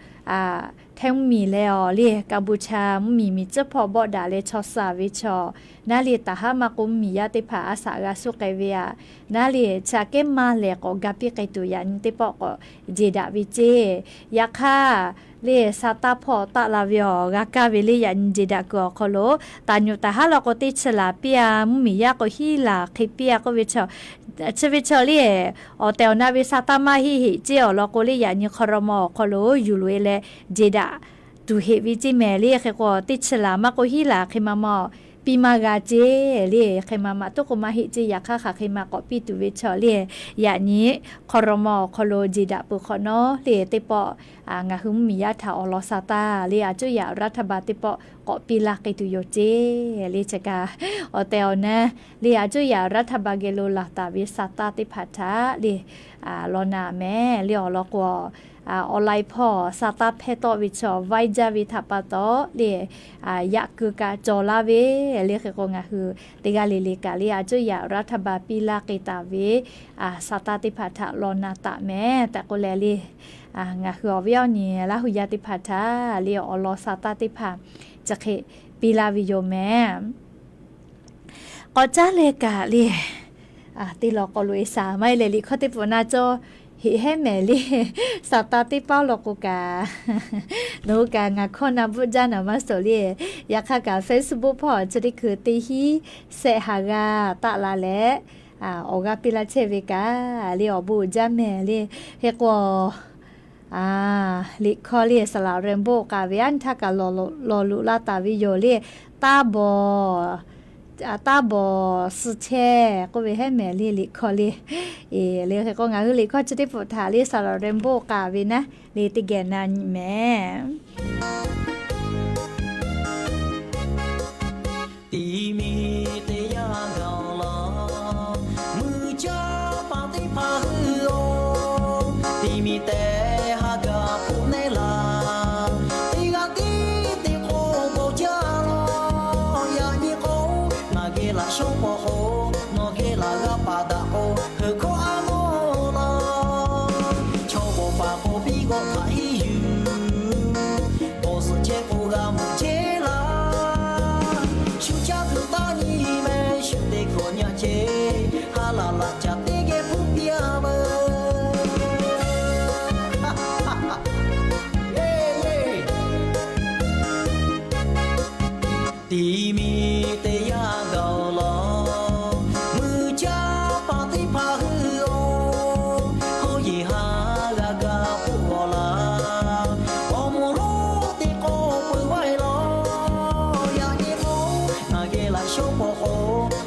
Htaiˇ mvuhˇmiˬ leh awˬ le Kaˍbuˍchaˍ mvuhˇmiˬ miˬ tcuhˉ hpawˇ bawˆ daꞈ leh chaw suh ve chaw naˉ le, taˍ haˉ maˇ k'o mvuhˇmiˬ yaˇ teˇ hpaˍ a saꞈ g'a shuˉ k'ai ve aꞈ naˉ le, chi aꞈ kehˉ maˇ lehˬ k'awꞈ ga piˇ k'ai tuˬ yaꞈ nyi teˇ pawˆ k'awꞈ jeˬ daꞈ ve ceˇ. Yaꞈ hk'aˇ le, sa taˇ hpawˇ taˆ la ve awˬ g'a kaˇ ve le yaꞈ nyi jeˬ daꞈ kuiˬ awˬ hk'aw lo, taˍ nyuꞈ taˍ haˉ law k'o teˇ chi laˬ piˇ a, mvuhˇmiˬ yaˇ k'o hiˉ laˬ hk'e piˇ a k'oˆ ve chaw, chi ve chaw le awˬ tehˬ awˬ na ve sa taˇ maˇ heˆ heˆ ceˇ awˬ lawn k'o le yaꞈ nyi ครม. awˬ hk'aw lo yuˬ loꞈ e leh jeˬ daꞈ tuˬ heꞈ ve ceˇ mehˍ le. Hk'e k'o teˇ chi laˬ maˇ k'o hiˉ laˬ hk'e ma ma piˇ maˇ g'a ceˇ le. Hk'e ma maꞈ toˉ k'o maˇ heˆ ceˇ. Yaꞈ hk'aˇ hk'aˬ hk'e ma k'awꞈ piˇ tuˬ ve chaw le, yaꞈ nyi hk'aw raw ma awˬ hk'aw lo jeˬ daꞈ peuˬ hk'awꞈ nawˉ le, teˇ pawˆ ngaˬ hui mvuhˇmiˬ yaˇ htaꞈ awˬ lawn sa taˇ le, a cuˇ yaꞈ รัฐบาล teˇ pawˆ k'awꞈ piˇ laˇ k'ai tuˬ yoˬ ceˇ le. Chi kaꞈ awˬ tehˬ awˬ na le, a cuˇ yaꞈ รัฐบาล geh lo laˬ taˍ ve sa taˇ teˇ hpaˍ htaꞈ le law na mehˍ le. Awˬ lawn k'o, online hpawˇ sa taˇ hpehˇ tawˆ ve chaw vaiˇ jaˇ ve htaꞈ pa taw le, yaꞈ kuiˬ kaꞈ cawˬ laˇ ve le. Hk'e k'o ngaˬ hui teˇ g'aˇ le le kaꞈ le, a cuˇ yaꞈ รัฐบาล piˇ laˇ k'ai taˍ ve sa taˇ teˇ hpaˍ htaꞈ law na taˍ mehˍ tehꞈ k'oˆ leh le, ngaˬ hui awˬ viˉ awˬ nyi Laˇ hu yaˇ teˇ hpaˍ htaꞈ le awˬ lawn sa taˇ teˇ hpaˍ chi hk'e piˇ laˇ ve yoˬ mehˍ. K'awꞈ caˉ leh kaꞈ le, teˇ law k'aw lo e saˍ maˇ heˆ leh liꞈ hkawˇ teˇ pawˆ na cawˇ heꞈ hehˉ mehˍ le. Saˍtanˍ teˇ paˉ law k'o kaꞈ, nawˬ hui kaꞈ ngaˬ hkawˇ na bvuhˆ jaˇ naˍ maˇ suhˍ le. Yaꞈ hk'aˇ kaꞈ Facebook hpawˇ chi teˇ hkui teˇ hinˉ sehˆ ha g'aˇ taˆ la leh, awˬ g'aˇ piˇ laˇ chehˇ ve kaꞈ le awˬ bon uiˍ jaˇ mehˍ le. Hk'e k'o liꞈ hkawˇ le saˍ laˍ Rainbow k'aˍ ve aˉ nyi htaˇ kaꞈ law loꞈ la taˍ ve yoˬ le. Taˇ bawˬ, taˇ bawˬ suh chehˇ k'oˆ ve hehˉ mehˍ le liꞈ hkawˇ le. Le hk'e k'o ngaˬ hui liꞈ hkawˇ chi teˇ pawˆ htaꞈ le saˍ laˍ Rainbow k'aˍ ve naˉ le teˇ geh na nyi mehˍ. Tiꞈ miˬ teˇ yanˇ gaˬ laˬ, mui caˇ paˍ teˇ hpaˍ hui-oˬ, tiꞈ miˬ tehˬ ha gaˬ hpfuhˆ nehˉ laˬ. Teˇ g'aˇ tiˉ teˇ k'oˆ bon jaˇ laˬ. Yaꞈ nyi k'o, ngaˬ geh laˬ shawˉ pawˍ k'o, nawˬ geh laˬ g'a paˍ daꞈ k'o, heuˬ hkawˇ a nawˉ laˬ. Chaw bawˬ paˍ k'o piˇ g'awˆ htaꞈ henˇ yuˬ, bawˬ zuhꞈ chehˇ k'o g'a meuꞈ chehˇ laˇ. Shu caˇ kuiˬ taˇ nyi meh shu te hkawꞈ nyaˇ ceh, ha laˬ laꞈ caˍ teˇ geh hpuˇ piˇ-a veuˬ. Tiꞈ miˬ teˇ yanˇ gaˬ laˬ, mui caˇ paˍ teˇ hpaˍ hui-oˬ, hawˉ yeˬ ha g'a ga hpuˆ g'awˬ laˬ. Awˬ moˍ lonˉ teˇ k'oˆ peuˬ vaˇ e laˬ. Yaꞈ nyi k'o, ngaˬ geh laˬ shawˉ pawˍ k'o,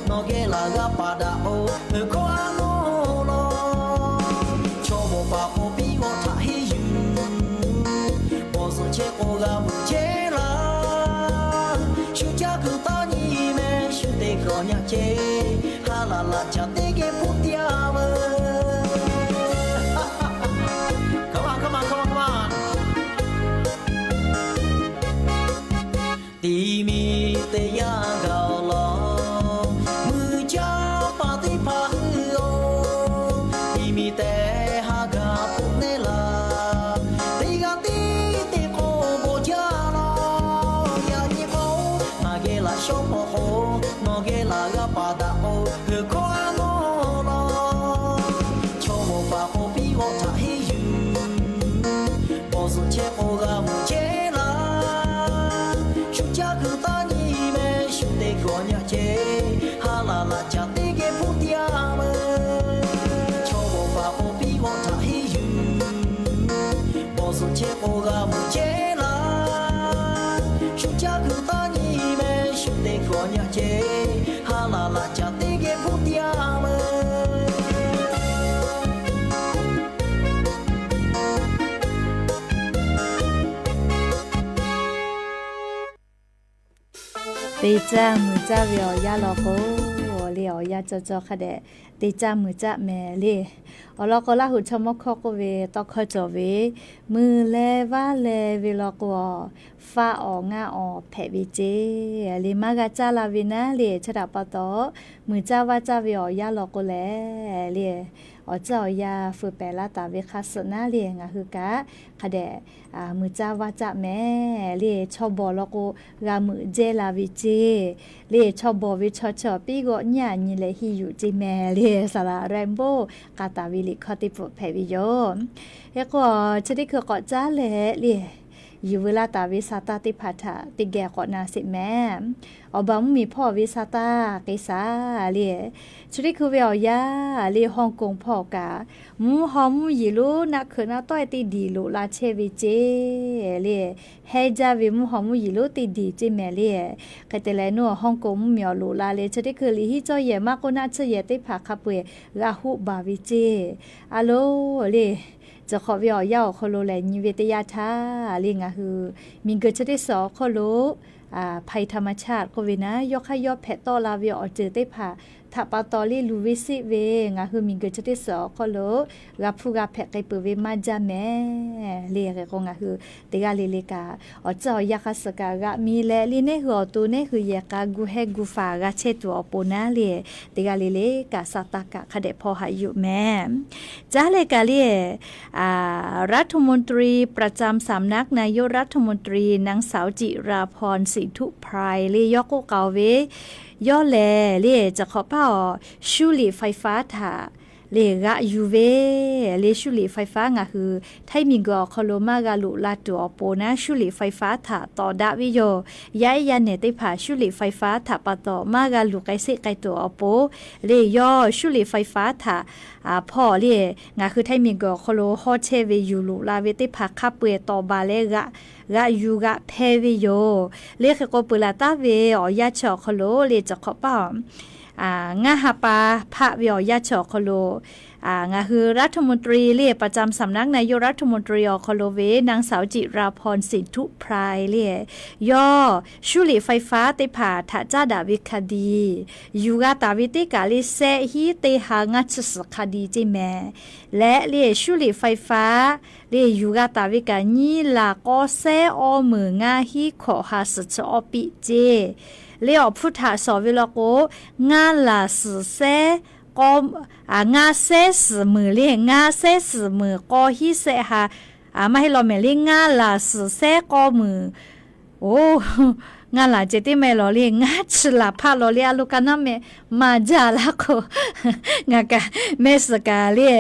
nawˬ geh laˬ g'a paˍ daꞈ k'o, heuˬ hkawˇ a nawˉ laˬ. Chaw bawˬ paˍ k'o piˇ g'awˆ htaꞈ henˇ yuˬ, bawˬ zuhꞈ chehˇ k'o g'a meuꞈ chehˇ laˇ. Shu caˇ kuiˬ taˇ nyi meh shu te hkawꞈ nyaˇ ceh, ha laˬ laꞈ caˍ teˇ geh hpuˇ piˇ-a veuˬ. Tiꞈ miˬ teˇ yanˇ gaˬ laˬ, mui caˇ paˍ teˇ hpaˍ hui-oˬ, tiꞈ miˬ tehˬ ha gaˬ hpuˆ nehˉ laˬ. Teˇ g'aˇ tiˉ teˇ k'oˆ bon jaˇ laˬ. Yaꞈ nyi k'o, ngaˬ geh laˬ shawˉ pawˍ k'o, nawˬ geh laˬ g'a paˍ daꞈ k'o, heuˬ hkawˇ a nawˉ laˬ. Chaw bawˬ paˍ k'o piˇ g'awˆ htaꞈ henˇ yuˬ, bawˬ zuhꞈ chehˇ k'o g'a meuꞈ chehˇ laˇ. Shu caˇ kuiˬ taˇ nyi meh shu te hkawꞈ nyaˇ ceh, ha laˬ laꞈ caˍ teˇ geh hpuˇ piˇ-a veuˬ. Chaw bawˬ paˍ k'o piˇ g'awˆ htaꞈ henˇ yuˬ, bawˬ zuhꞈ chehˇ k'o g'a meuꞈ chehˇ laˇ. Shu caˇ kuiˬ taˇ nyi meh shu te hkawꞈ nyaˇ ceh, ha laˬ laꞈ caˍ teˇ geh hpuˇ piˇ-a veuˬ. Te caˇ muiˬ caˇ ve awˬ yanˇ law k'o, le awˬ yanˇ cawˬ cawˬ hk'a dehꞈ te caˇ muiˬ caˇ mehˍ le. Awˬ lawn k'o, Laˇ huˍ chaw mawˇ hkawˇ k'oˆ ve tawˇ hkawˇ cawˬ ve, muiˬ leh vaˇ leh ve law k'o, faˆ awˬ ngaˆ awˬ hpehꞈ ve ceˇ le. Maˇ g'a caˇ la ve naˉ le, chi htaꞈ pa taw, muiˬ caˇ vaˇ caˇ ve awˬ yanˇ law k'o lehˬ le, awˬ ceuˬ awˬ yanˇ feu pehˍ laˇ taˍ ve hk'a suh naˉ le, ngaˬ hui kaꞈ hk'a dehꞈ muiˬ caˇ vaˇ caˇ mehˍ le. Chaw bawˬ law k'o, g'a meuꞈ jehˇ la ve ceˇ le. Chaw bawˬ ve chaw chi awˬ piˉ g'awˆ nyiˇ a nyi leh henˇ yuˬ ceˇ mehˍ le. Saˍ laˍ Rainbow k'a taˍ ve liꞈ hkawˇ teˇ peuˬ hpehꞈ ve yoˬ. Hk'e k'o, chi teˇ hkui k'awꞈ caˉ leh le, yuˬ veu laˇ taˍ ve sa taˇ teˇ hpaˍ htaꞈ teˇ geh k'awꞈ na sheˍ mehˍ. Awˬ baˬ mvuhˇmiˬ hpawˇ ve sa taˇ k'e saˍ le, chi teˇ hkui ve awˬ yanˇ le, Hong Kong hpawˇ kaꞈ mvuhˇ haw mvuhˇ yeˬ lonˉ naˆ hkeuꞈ naˆ tawˆ-e teˇ diˬ loꞈ la chehˇ ve ceˇ le. Heh jaˇ ve mvuhˇ haw mvuhˇ yeˬ lonˉ teˇ diˬ ceˇ mehˍ le. Hk'e te leh, nawˬ Hong Kong mvuhˇmiˬ awˬ loꞈ la leh, chi teˇ hkui liꞈ hiˉ cawˇ yehˬ maˇ k'oˆ naˆ tsuhˇ yehˬ teˇ hpaˍ hk'a peu-eˬ g'a hoˆ baˬ ve ceˇ. A loˬ le, Chi hk'awꞈ ve awˬ yanˇ awˬ hk'aw lo lehˬ, nyi ve teˇ yanˇ htaˇ le, ngaˬ hui miˬguiˬ chi teˇ suhˍ awˬ hk'aw lo ภัยธรรมชาติ k'oˆ ve naˉ, yawˇ hk'aˇ yawˇ hpehꞈ tawˆ la ve awˬ ceuˬ teˇ hpaˍ htaꞈ pa taw le, luˬ ve seˆ ve ngaˬ hui miˬguiˬ chi teˇ suhˍ awˬ hk'aw lo g'a hpuˇ g'a hpehꞈ k'ai peuˬ ve maˇ jaˇ mehˍ le. Hk'e k'o, ngaˬ hui teˇ g'aˇ le le kaꞈ awˬ tcuhˇ awˬ yanˇ hk'a suhˍ kaꞈ g'aꞈ mi leh, le neˉ hui awˬ to neˉ hui yehˬ k'a gu heh gu faˍ g'a chehˇ tuˬ awˬ pon naˉ le, teˇ g'aˇ le le kaꞈ sa taˇ kaꞈ hk'a dehꞈ hpaw haꞈ yuˬ mehˍ. Caˇ leh kaꞈ le, รัฐมนตรีประจำสำนักนายกรัฐมนตรี นางสาวจิราพร สินธุไพร le yawˇ k'oˆ k'ai ve, yawˇ lehˬ le, chi hk'awꞈ paˇ awˬ 修理ไฟฟ้า htaꞈ le g'aꞈ yuˬ ve le, 修理ไฟฟ้า ngaˬ hui Htaiˇ miˬguiˬ awˬ hk'aw lo maˇ g'a loꞈ la tuˬ awˬ pon naˉ 修理ไฟฟ้า htaꞈ tawˍ daꞈ ve yoˬ. Yaˇ ehˉ yaˇ nehˬ teˇ hpaˍ 修理ไฟฟ้า htaꞈ pa taw maˇ g'a luˬ k'ai seˆ k'ai tuˬ awˬ pon le, yawˇ 修理ไฟฟ้า htaꞈ hpawˇ le, ngaˬ hui Htaiˇ miˬguiˬ awˬ hk'aw lo hawˇ chehˇ ve yuˬ loꞈ la ve teˇ hpaˍ hk'a peu-eˬ tawˍ baˬ leh g'aꞈ, g'aꞈ yuˬ g'aꞈ hpeh ve yoˬ. Le hk'e k'o, peuˬ laˬ taˍ ve awˬ yanˇ chi awˬ hk'aw lo le, chi hk'awꞈ paˇ ngaˇ ha pa hpaˆ ve awˬ yanˇ chi awˬ hk'aw lo ngaˬ hui รัฐมนตรี le ประจำสำนักนายกรัฐมนตรี awˬ hk'aw lo ve นางสาวจิราพร สินธุไพร le, yawˇ 修理ไฟฟ้า teˇ hpaˍ htaꞈ caˉ daꞈ ve hk'a diˬ, yuˬ g'a taˍ ve teˇ kaˬ le, sehˆ hiˉ teˇ ha ngaˇ chi suhˍ hk'a diˬ ceˇ mehˍ. Leh le, 修理ไฟฟ้า le yuˬ g'a taˍ ve kaꞈ nyiˇ laˬ k'awˇ sehˉ awˇ meunˍ ngaˇ hiˉ hkawꞈ ha suhˍ chi awˇ piˆ ceˇ. Le awˬ hpfuhˇ htaꞈ shawˍ ve law k'o, ngaˇ laˬ suhˍ sehˉ k'awˇ, ngaˇ sehˉ suhˍ meunˍ le, ngaˇ sehˉ suhˍ meunˍ k'awˇ hiˉ sehˆ ha, maˇ heˆ law mehˍ le, ngaˇ laˬ suhˍ sehˉ k'awˇ meunˍ, oˬ, ngaˇ laˬ ceh tiˉ maˇ heˆ law le, ngaˇ chi laˬ hpaˆ law le, a lo ka naˉ meh maˇ jaˇ laˇ k'o, ngaˬ kaꞈ mehˆ suhˍ kaꞈ le,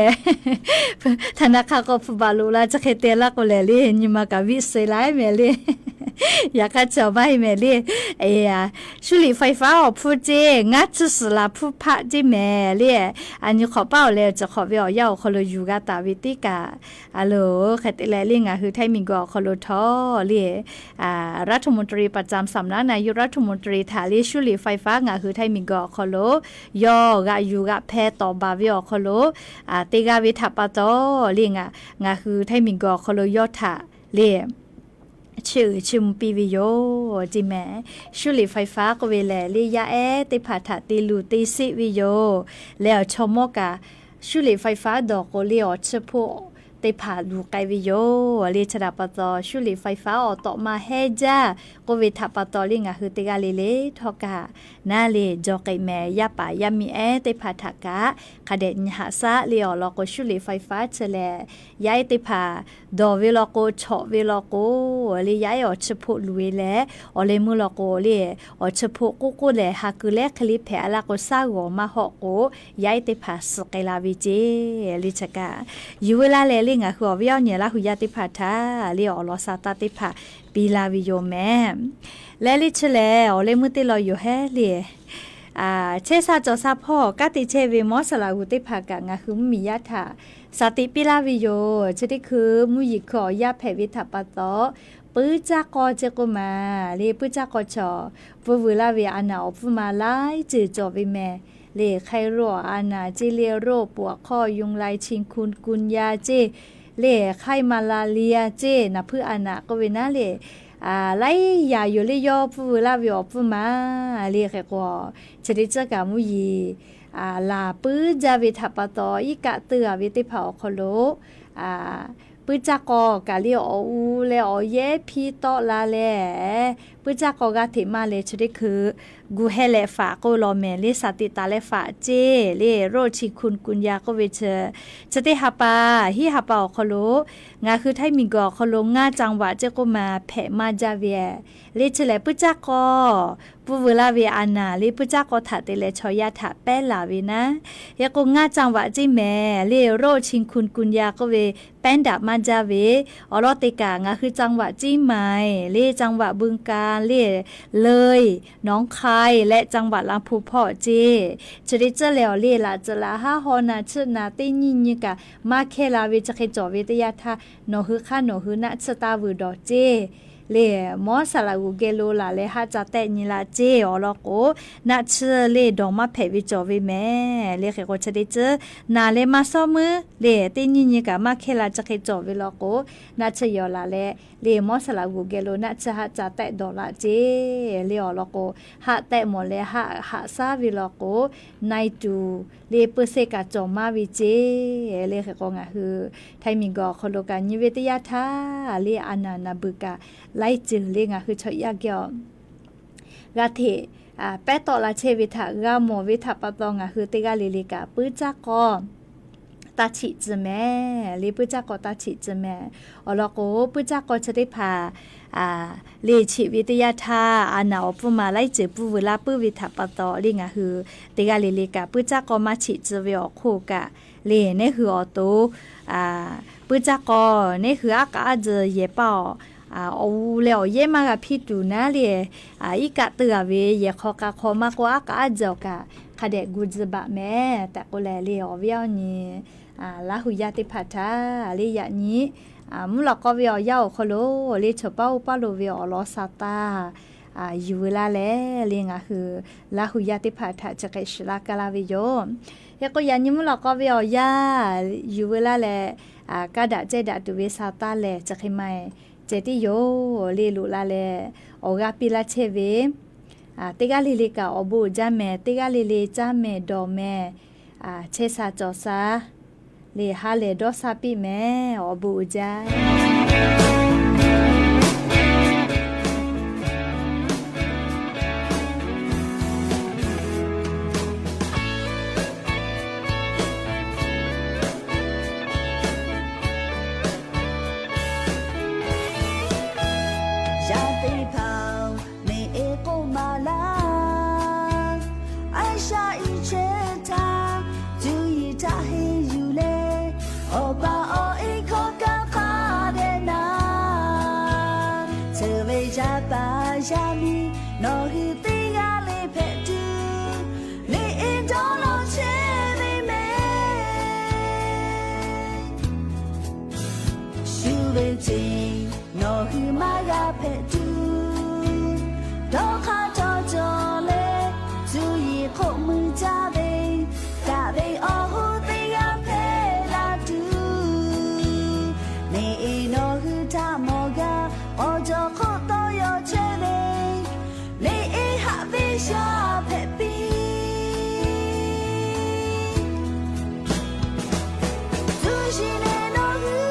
htaꞈ na hk'a k'o hpu baˬ loꞈ la chi hk'e te laˇ k'o lehˬ le, nyi ma kaꞈ viˆ suh la mehˍ le. Yaꞈ hk'aˇ chi awˬ maˇ heˆ mehˍ le. 修理ไฟฟ้า awˬ hpfuhˇ ceˇ ngaˇ chi suhˍ laˬ hpfuhˇ hpaˆ ceˇ mehˍ le. A nyi hk'awꞈ paˇ awˬ leh chi hk'awꞈ ve awˬ yanˇ awˬ hk'aw lo yuˬ g'a taˍ ve teˇ kaꞈ, a loˬ, hk'e te leh le ngaˬ hui Htaiˇ miˬguiˬ awˬ hk'aw lo htawˇ le, รัฐมนตรีประจำสำนักนายกรัฐมนตรี htaꞈ le 修理ไฟฟ้า ngaˬ hui Htaiˇ miˬguiˬ awˬ hk'aw lo yawˇ g'aꞈ yuˬ g'aꞈ hpeh tawˍ baˬ ve awˬ hk'aw lo te g'a ve htaꞈ pa taw le, ngaˬ hui Htaiˇ miˬguiˬ awˬ hk'aw lo yawˇ htaꞈ le ชื่อ ชื่อ mvuh piˇ ve yoˬ ceˇ mehˍ. 修理ไฟฟ้า k'oˆ ve lehˬ le, yaˇ ehˉ teˇ hpaˍ htaꞈ te luˬ te seˆ ve yoˬ. Leh awˬ chaw mawˇ kaꞈ 修理ไฟฟ้า dawˬ k'o le awˬ chi hpoˆ teˇ hpaˍ luˬ k'ai ve yoˬ le. Chi htaꞈ pa taw 修理ไฟฟ้า awˬ tawꞈ ma heh jaˇ k'oˆ ve htaꞈ pa taw le ngaˬ hui teˇ g'aˇ le le htawˇ kaꞈ naˉ le jaw k'ai mehˍ. Yaˇ paˍ yaˇ miˇ ehˉ teˇ hpaˍ htaꞈ kaꞈ hk'a dehꞈ nyi haꞈ shaˉ le awˬ lawn k'o, 修理ไฟฟ้า chi lehˬ yaˇ ehˉ teˇ hpaˍ dawˬ ve law k'o, chawꞈ ve law k'o le, yaˇ ehˉ awˬ chi hpoˆ luˬ ve leh, awˬ leh meuˇ law k'o le, awˬ chi hpoˆ k'oˆ k'oˆ lehˬ ha keu lehˉ hk'e le hpehꞈ a laˇ k'o, shaˉ g'awˬ maˇ hawˆ k'o, yaˇ ehˉ teˇ hpaˍ suh k'ai la ve ceˇ le. Chi kaꞈ yuˬ veu laˇ leh le ngaˬ hui awˬ viˉ awˬ nyi Laˇ hu yaˇ teˇ hpaˍ htaꞈ le awˬ lawn sa taˇ teˇ hpaˍ piˇ laˇ ve yoˬ mehˍ. Leh le chi lehˬ awˬ leh meuˇ teˇ law yoˬ hehˉ le. Chehˇ sha cawˬ sha hpawˇ kanˉ te chehˇ ve mawˇ saˍ laꞈ g'uˬ teˇ hpaˍ kaꞈ ngaˬ hui mvuhˇmiˬ yaˇ htaꞈ shaˍ tiꞈ piˇ laˇ ve yoˬ. Chi teˇ hkui mvuhˇ yeˬ hkui awˬ yaˇ hpehꞈ ve htaꞈ pa taw, puiˉ caˇ k'aw ceˇ k'oˆ ma le, puiˉ caˇ k'aw chaw pfuhˇ veuˬ laˇ ve a naˍ awˬ pfuhˇ ma laiˉ ceuˬ cawˬ ve mehˍ le. ไข้หวัด a naˍ ceˇ le, โรคปวดข้อ ยุงลาย chikungunya ceˇ le, ไข้มาลาเรีย ceˇ, naˍ hpuiˇ a naˍ k'oˆ ve naˉ le, laiˉ yaꞈ yoˬ le yawˇ pfuhˇ veuˬ laˇ ve awˬ pfuhˇ ma le. Hk'e k'o, chi teˇ ceuˬ kaꞈ mvuhˇ yeˬ laˬ puiˉ jaˇ ve htaꞈ pa taw, iˉ kaˆ teuˇ a ve teˇ hpaˍ awˬ hk'aw lo puiˉ caˇ k'aw kaꞈ le awˬ u leh awˬ yehˉ hpiˇ tawˆ la leh, puiˉ caˇ k'aw g'aˇ hteꞈ maˇ leh chi teˇ hkui gu heh leh faꞈ k'oˆ law mehˍ le, saˍ tiꞈ taˍ leh faꞈ ceˇ le, โรคชิงคุนกุนยา k'oˆ ve chi, chi teˇ ha pa, hiˉ ha pa awˬ hk'aw lo ngaˬ hui Htaiˇ miˬguiˬ awˬ hk'aw lo ngaˇ จังหวัด ceˇ k'oˆ ma hpehꞈ maˇ jaˇ ve le. Chi lehˬ puiˉ caˇ k'aw pfuhˇ veu laˇ ve a naˍ le, puiˉ caˇ k'aw htaꞈ te leh chaw yaˇ htaꞈ pehˉ laˬ ve naˉ. Hk'e k'o ngaˇ จังหวัด ceˇ mehˍ le, โรคชิงคุนกุนยา k'oˆ ve pehˉ daꞈ maˇ jaˇ ve. Awˬ lawn teˇ kaꞈ ngaˬ hui จังหวัดเชียงใหม่ le, จังหวัดบึงกาฬ le, เลย หนองคาย leh จังหวัดลำพูน hpawˇ ceˇ. Chi te tcuhˇ leh awˬ le laꞈ tcuhˍ laꞈ haˉ haw naˍ tsuhˇ naˍ teˇ nyiˇ nyi kaꞈ maˇ hkehˇ la ve chi hk'e cawˬ ve teˇ yanˇ htaˇ, nawˬ hui hk'aˇ nawˬ hui naˆ tsuhˇ taˇ vuiˬ dawˬ ceˇ le. Mawˇ saˍ laꞈ g'uˬ geh lo laˬ leh haˆ ca tehˆ nyi la ceˇ. Awˬ lawn k'o, naˆ tsuhˇ le dawˬ maˇ hpehꞈ ve cawˬ ve mehˍ le. Hk'e k'o chi te tcuhˇ naˍ leh maˇ shawˉ meuˇ le, teˇ nyiˇ nyi kaꞈ maˇ hkehˇ la chi hk'e cawˬ ve law k'o, naˆ tsuhˇ yawˬ laˬ leh le, mawˇ saˍ laꞈ g'uˬ geh lo naˆ tsuhˇ haˆ ca tehˆ dawˬ laˇ ceˇ le. Awˬ lawn k'o, haˆ tehˆ mawˬ leh haˆ haꞈ shaˉ ve law k'o, na e tuˬ le peu se kaꞈ cawˬ maˇ ve ceˇ le. Hk'e k'o ngaˬ hui Htaiˇ miˬguiˬ awˬ hk'aw lo kaꞈ nyi ve teˇ yanˇ htaˇ le, a naˍ naˍ beuˬ kaꞈ laiˉ ceuˬ le ngaˬ hui chaw yaˇ geh awˬ g'a hteꞈ pehˉ tawˆ la chehˇ ve htaꞈ g'a mawˬ ve htaꞈ pa taw ngaˬ hui teˇ g'aˇ le le kaꞈ puiˉ caˇ k'aw taˇ cheꞈ tcuh mehˍ le. Puiˉ caˇ k'aw taˇ cheꞈ tcuh mehˍ. Awˬ lawn k'o, puiˉ caˇ k'aw chi teˇ hpaˍ le cheꞈ ve teˇ yanˇ htaˇ, a naˍ awˬ pfuhˇ ma laiˉ ceuˬ pfuhˇ veu laˇ puiˉ ve htaꞈ pa taw le ngaˬ hui teˇ g'aˇ le le kaꞈ puiˉ caˇ k'aw maˇ cheꞈ tcuh ve awˬ hk'oˆ kaꞈ le, neˉ hui awˬ to puiˉ caˇ k'aw neˉ hui aˉ k'aˉ aˉ tzuhˬ yehˬ paˇ awˬ, awˬ u leh awˬ yehˉ maˇ g'a hpiˇ tuˬ naˉ le, iˉ kaˆ teu g'a ve yehˬ hk'aw k'a hk'aw maˇ k'oˆ aˉ k'aˉ aˉ tzuhˬ awˬ kaꞈ hk'a dehꞈ gu tcuh baˬ mehˍ tehꞈ k'oˆ leh le, awˬ viˉ awˬ nyi Laˇ hu yaˇ teˇ hpaˍ htaꞈ le yaꞈ nyi mvuhˇ lawꞈ k'aw ve awˬ yanˇ awˬ hk'aw lo le, chaw paˉ oˇ paˉ lo ve awˬ lawn sha taˇ yuˬ veu laˇ leh le, ngaˬ hui Laˇ hu yaˇ teˇ hpaˍ htaꞈ chi hk'e shiˍ laˇ kaˇ laˇ ve yoˬ. Hk'e k'o yaꞈ nyi mvuhˇ lawꞈ k'aw ve awˬ yanˇ yuˬ veu laˇ leh, kaˇ daꞈ cehˇ daꞈ tuˬ ve sha taˇ lehˬ chi hk'e ma ceh tiˉ yoˬ le. Loꞈ la leh awˬ g'aˇ piˇ laˇ chehˇ ve teˇ g'aˇ le le kaꞈ awˬ bon uiˍ jaˇ mehˍ, teˇ g'aˇ le le caˇ mehˍ dawˬ mehˍ, chehˇ sha cawˬ sha le, ha lehˬ dawˇ sha piˇ mehˍ, awˬ bon uiˍ jaˇ. Yaˇ teˇ hpaˍ-oˬ, neˇ e k'oˆ maˍ laˇ. A shaꞈ i chehˇ htaˇ, cuˇ yiˍ htaꞈ henˇ yuˬ leh, awˬ pa awˬ e hkawˇ kaˇ hk'a dehꞈ na. Tcuh ve yaˇ paˍ yaˇ miˇ nawˬ hui teˇ g'aˇ le hpehꞈ tuˬ, neˇ e dawˇ law chehˇ ve mehˍ. Shu ve ceˬ nawˬ hui maˇ g'a hpehꞈ tuˬ, dawˇ hk'aˇ htawˇ cawˬ leh, cuˇ yiˍ hk'oˆ mui caˇ ve, daꞈ ve awˬ hoˉ teˇ g'aˇ hpehꞈ la tuˬ, neˇ e nawˬ hui htaꞈ mawˬ gaˇ k'aw jawˬ hk'oˆ tawˇ yaw chehˇ ve, neˇ e haꞈ ve shaˍ hpehꞈ piˇ. Cuˇ yiˍ leh nawˬ hui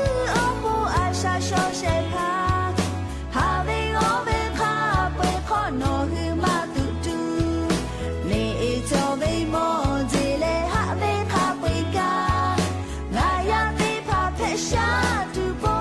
awˬ moˍ a shaꞈ shaw shehˍ hpaˇ, haꞈ ve g'awˇ ve hk'a peu-eˬ hk'awꞈ nawˬ hui maˇ tuꞈ tuˬ, neˇ e cawˬ ve mawˬ jeˬ leh haꞈ ve hk'a peu-eˬ kaꞈ, ngaˬ yaˇ teˇ hpaˍ hpehꞈ shaˉ tuˬ pon.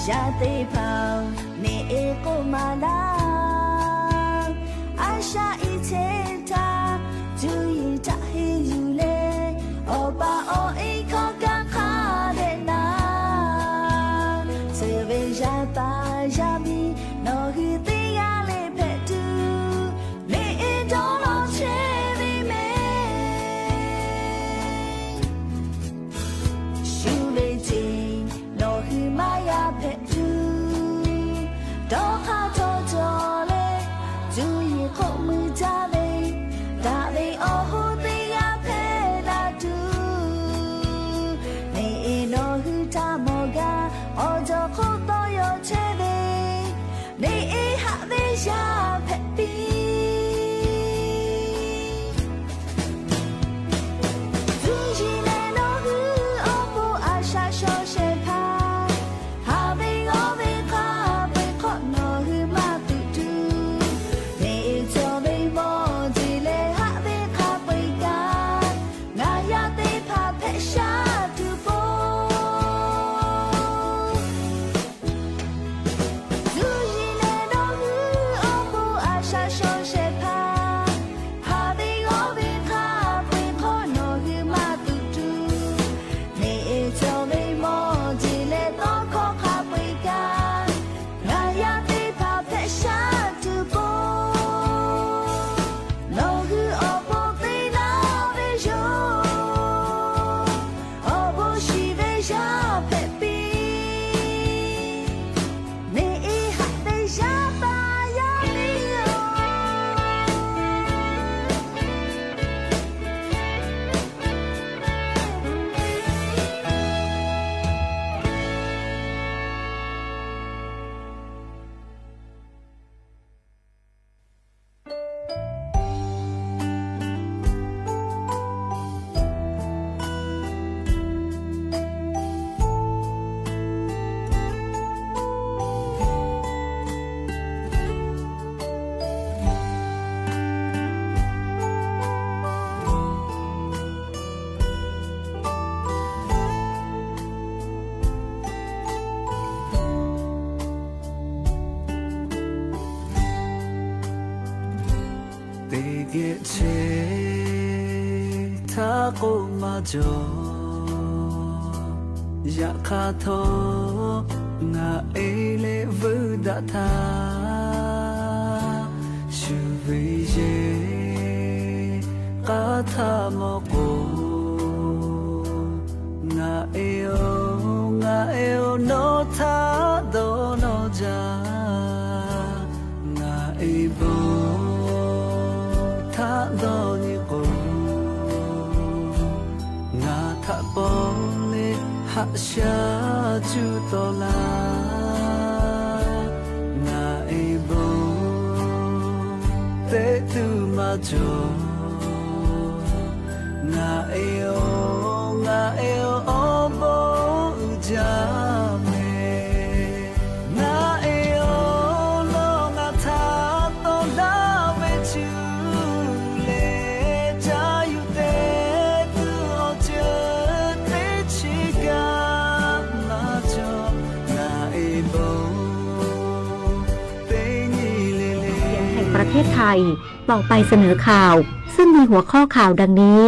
Yaˇ teˇ hpaˍ-oˬ, neˇ e k'oˆ maˍ laˇ. A shaꞈ i chehˇ htaˇ, cuˇ yiˍ htaꞈ henˇ yuˬ leh, awˬ pa awˬ e hkawˇ kaˇ hk'a dehꞈ na. Tcuh ve yaˇ paˍ yaˇ miˇ nawˬ hui teˇ g'aˇ le hpehꞈ tuˬ, neˇ e dawˇ law chehˇ ve mehˍ. Shu ve ceˬ nawˬ hui maˇ g'a hpehꞈ tuˬ, dawˇ hk'aˇ htawˇ cawˬ leh, cuˇ yiˍ hk'oˆ mui caˇ ve, daꞈ ve awˬ hoˉ teˇ g'aˇ hpehꞈ la tuˬ. Cheˇ htaˇ k'oˆ maˇ cawˬ. Yaꞈ hk'aˇ htawˇ, ngaˬ e leh vuiˇ daꞈ htaˇ, shu ve yehˬ k'aˉ htaˇ mawˇ k'o, ngaˬ e-oˬ, ngaˬ e-oˬ, nawˬ htaꞈ dawˇ nawˇ jaˇ. Ngaˬ e bon htaꞈ dawˇ nyi k'o, ngaˬ htaꞈ paw leh haꞈ shaˉ cuˇ tawˆ laˇ. Ngaˬ e bon teˇ tuˬ maˇ cawˬ. Ngaˬ e-oˬ, ngaˬ e-oˬ, awˬ bon uiˍ jaˇ mehˍ. Ngaˬ e-oˬ, nawˬ ngaˬ htaꞈ tawˆ laˇ ve cuˇ leh caˇ yuˬ te tuˬ awˬ ceuˬ teˇ chi kaꞈ maˇ cawˬ. Ngaˬ e bon teˇ nyi le le. แห่งประเทศไทย ต่อไปเสนอข่าว ซึ่งมีหัวข้อข่าวดังนี้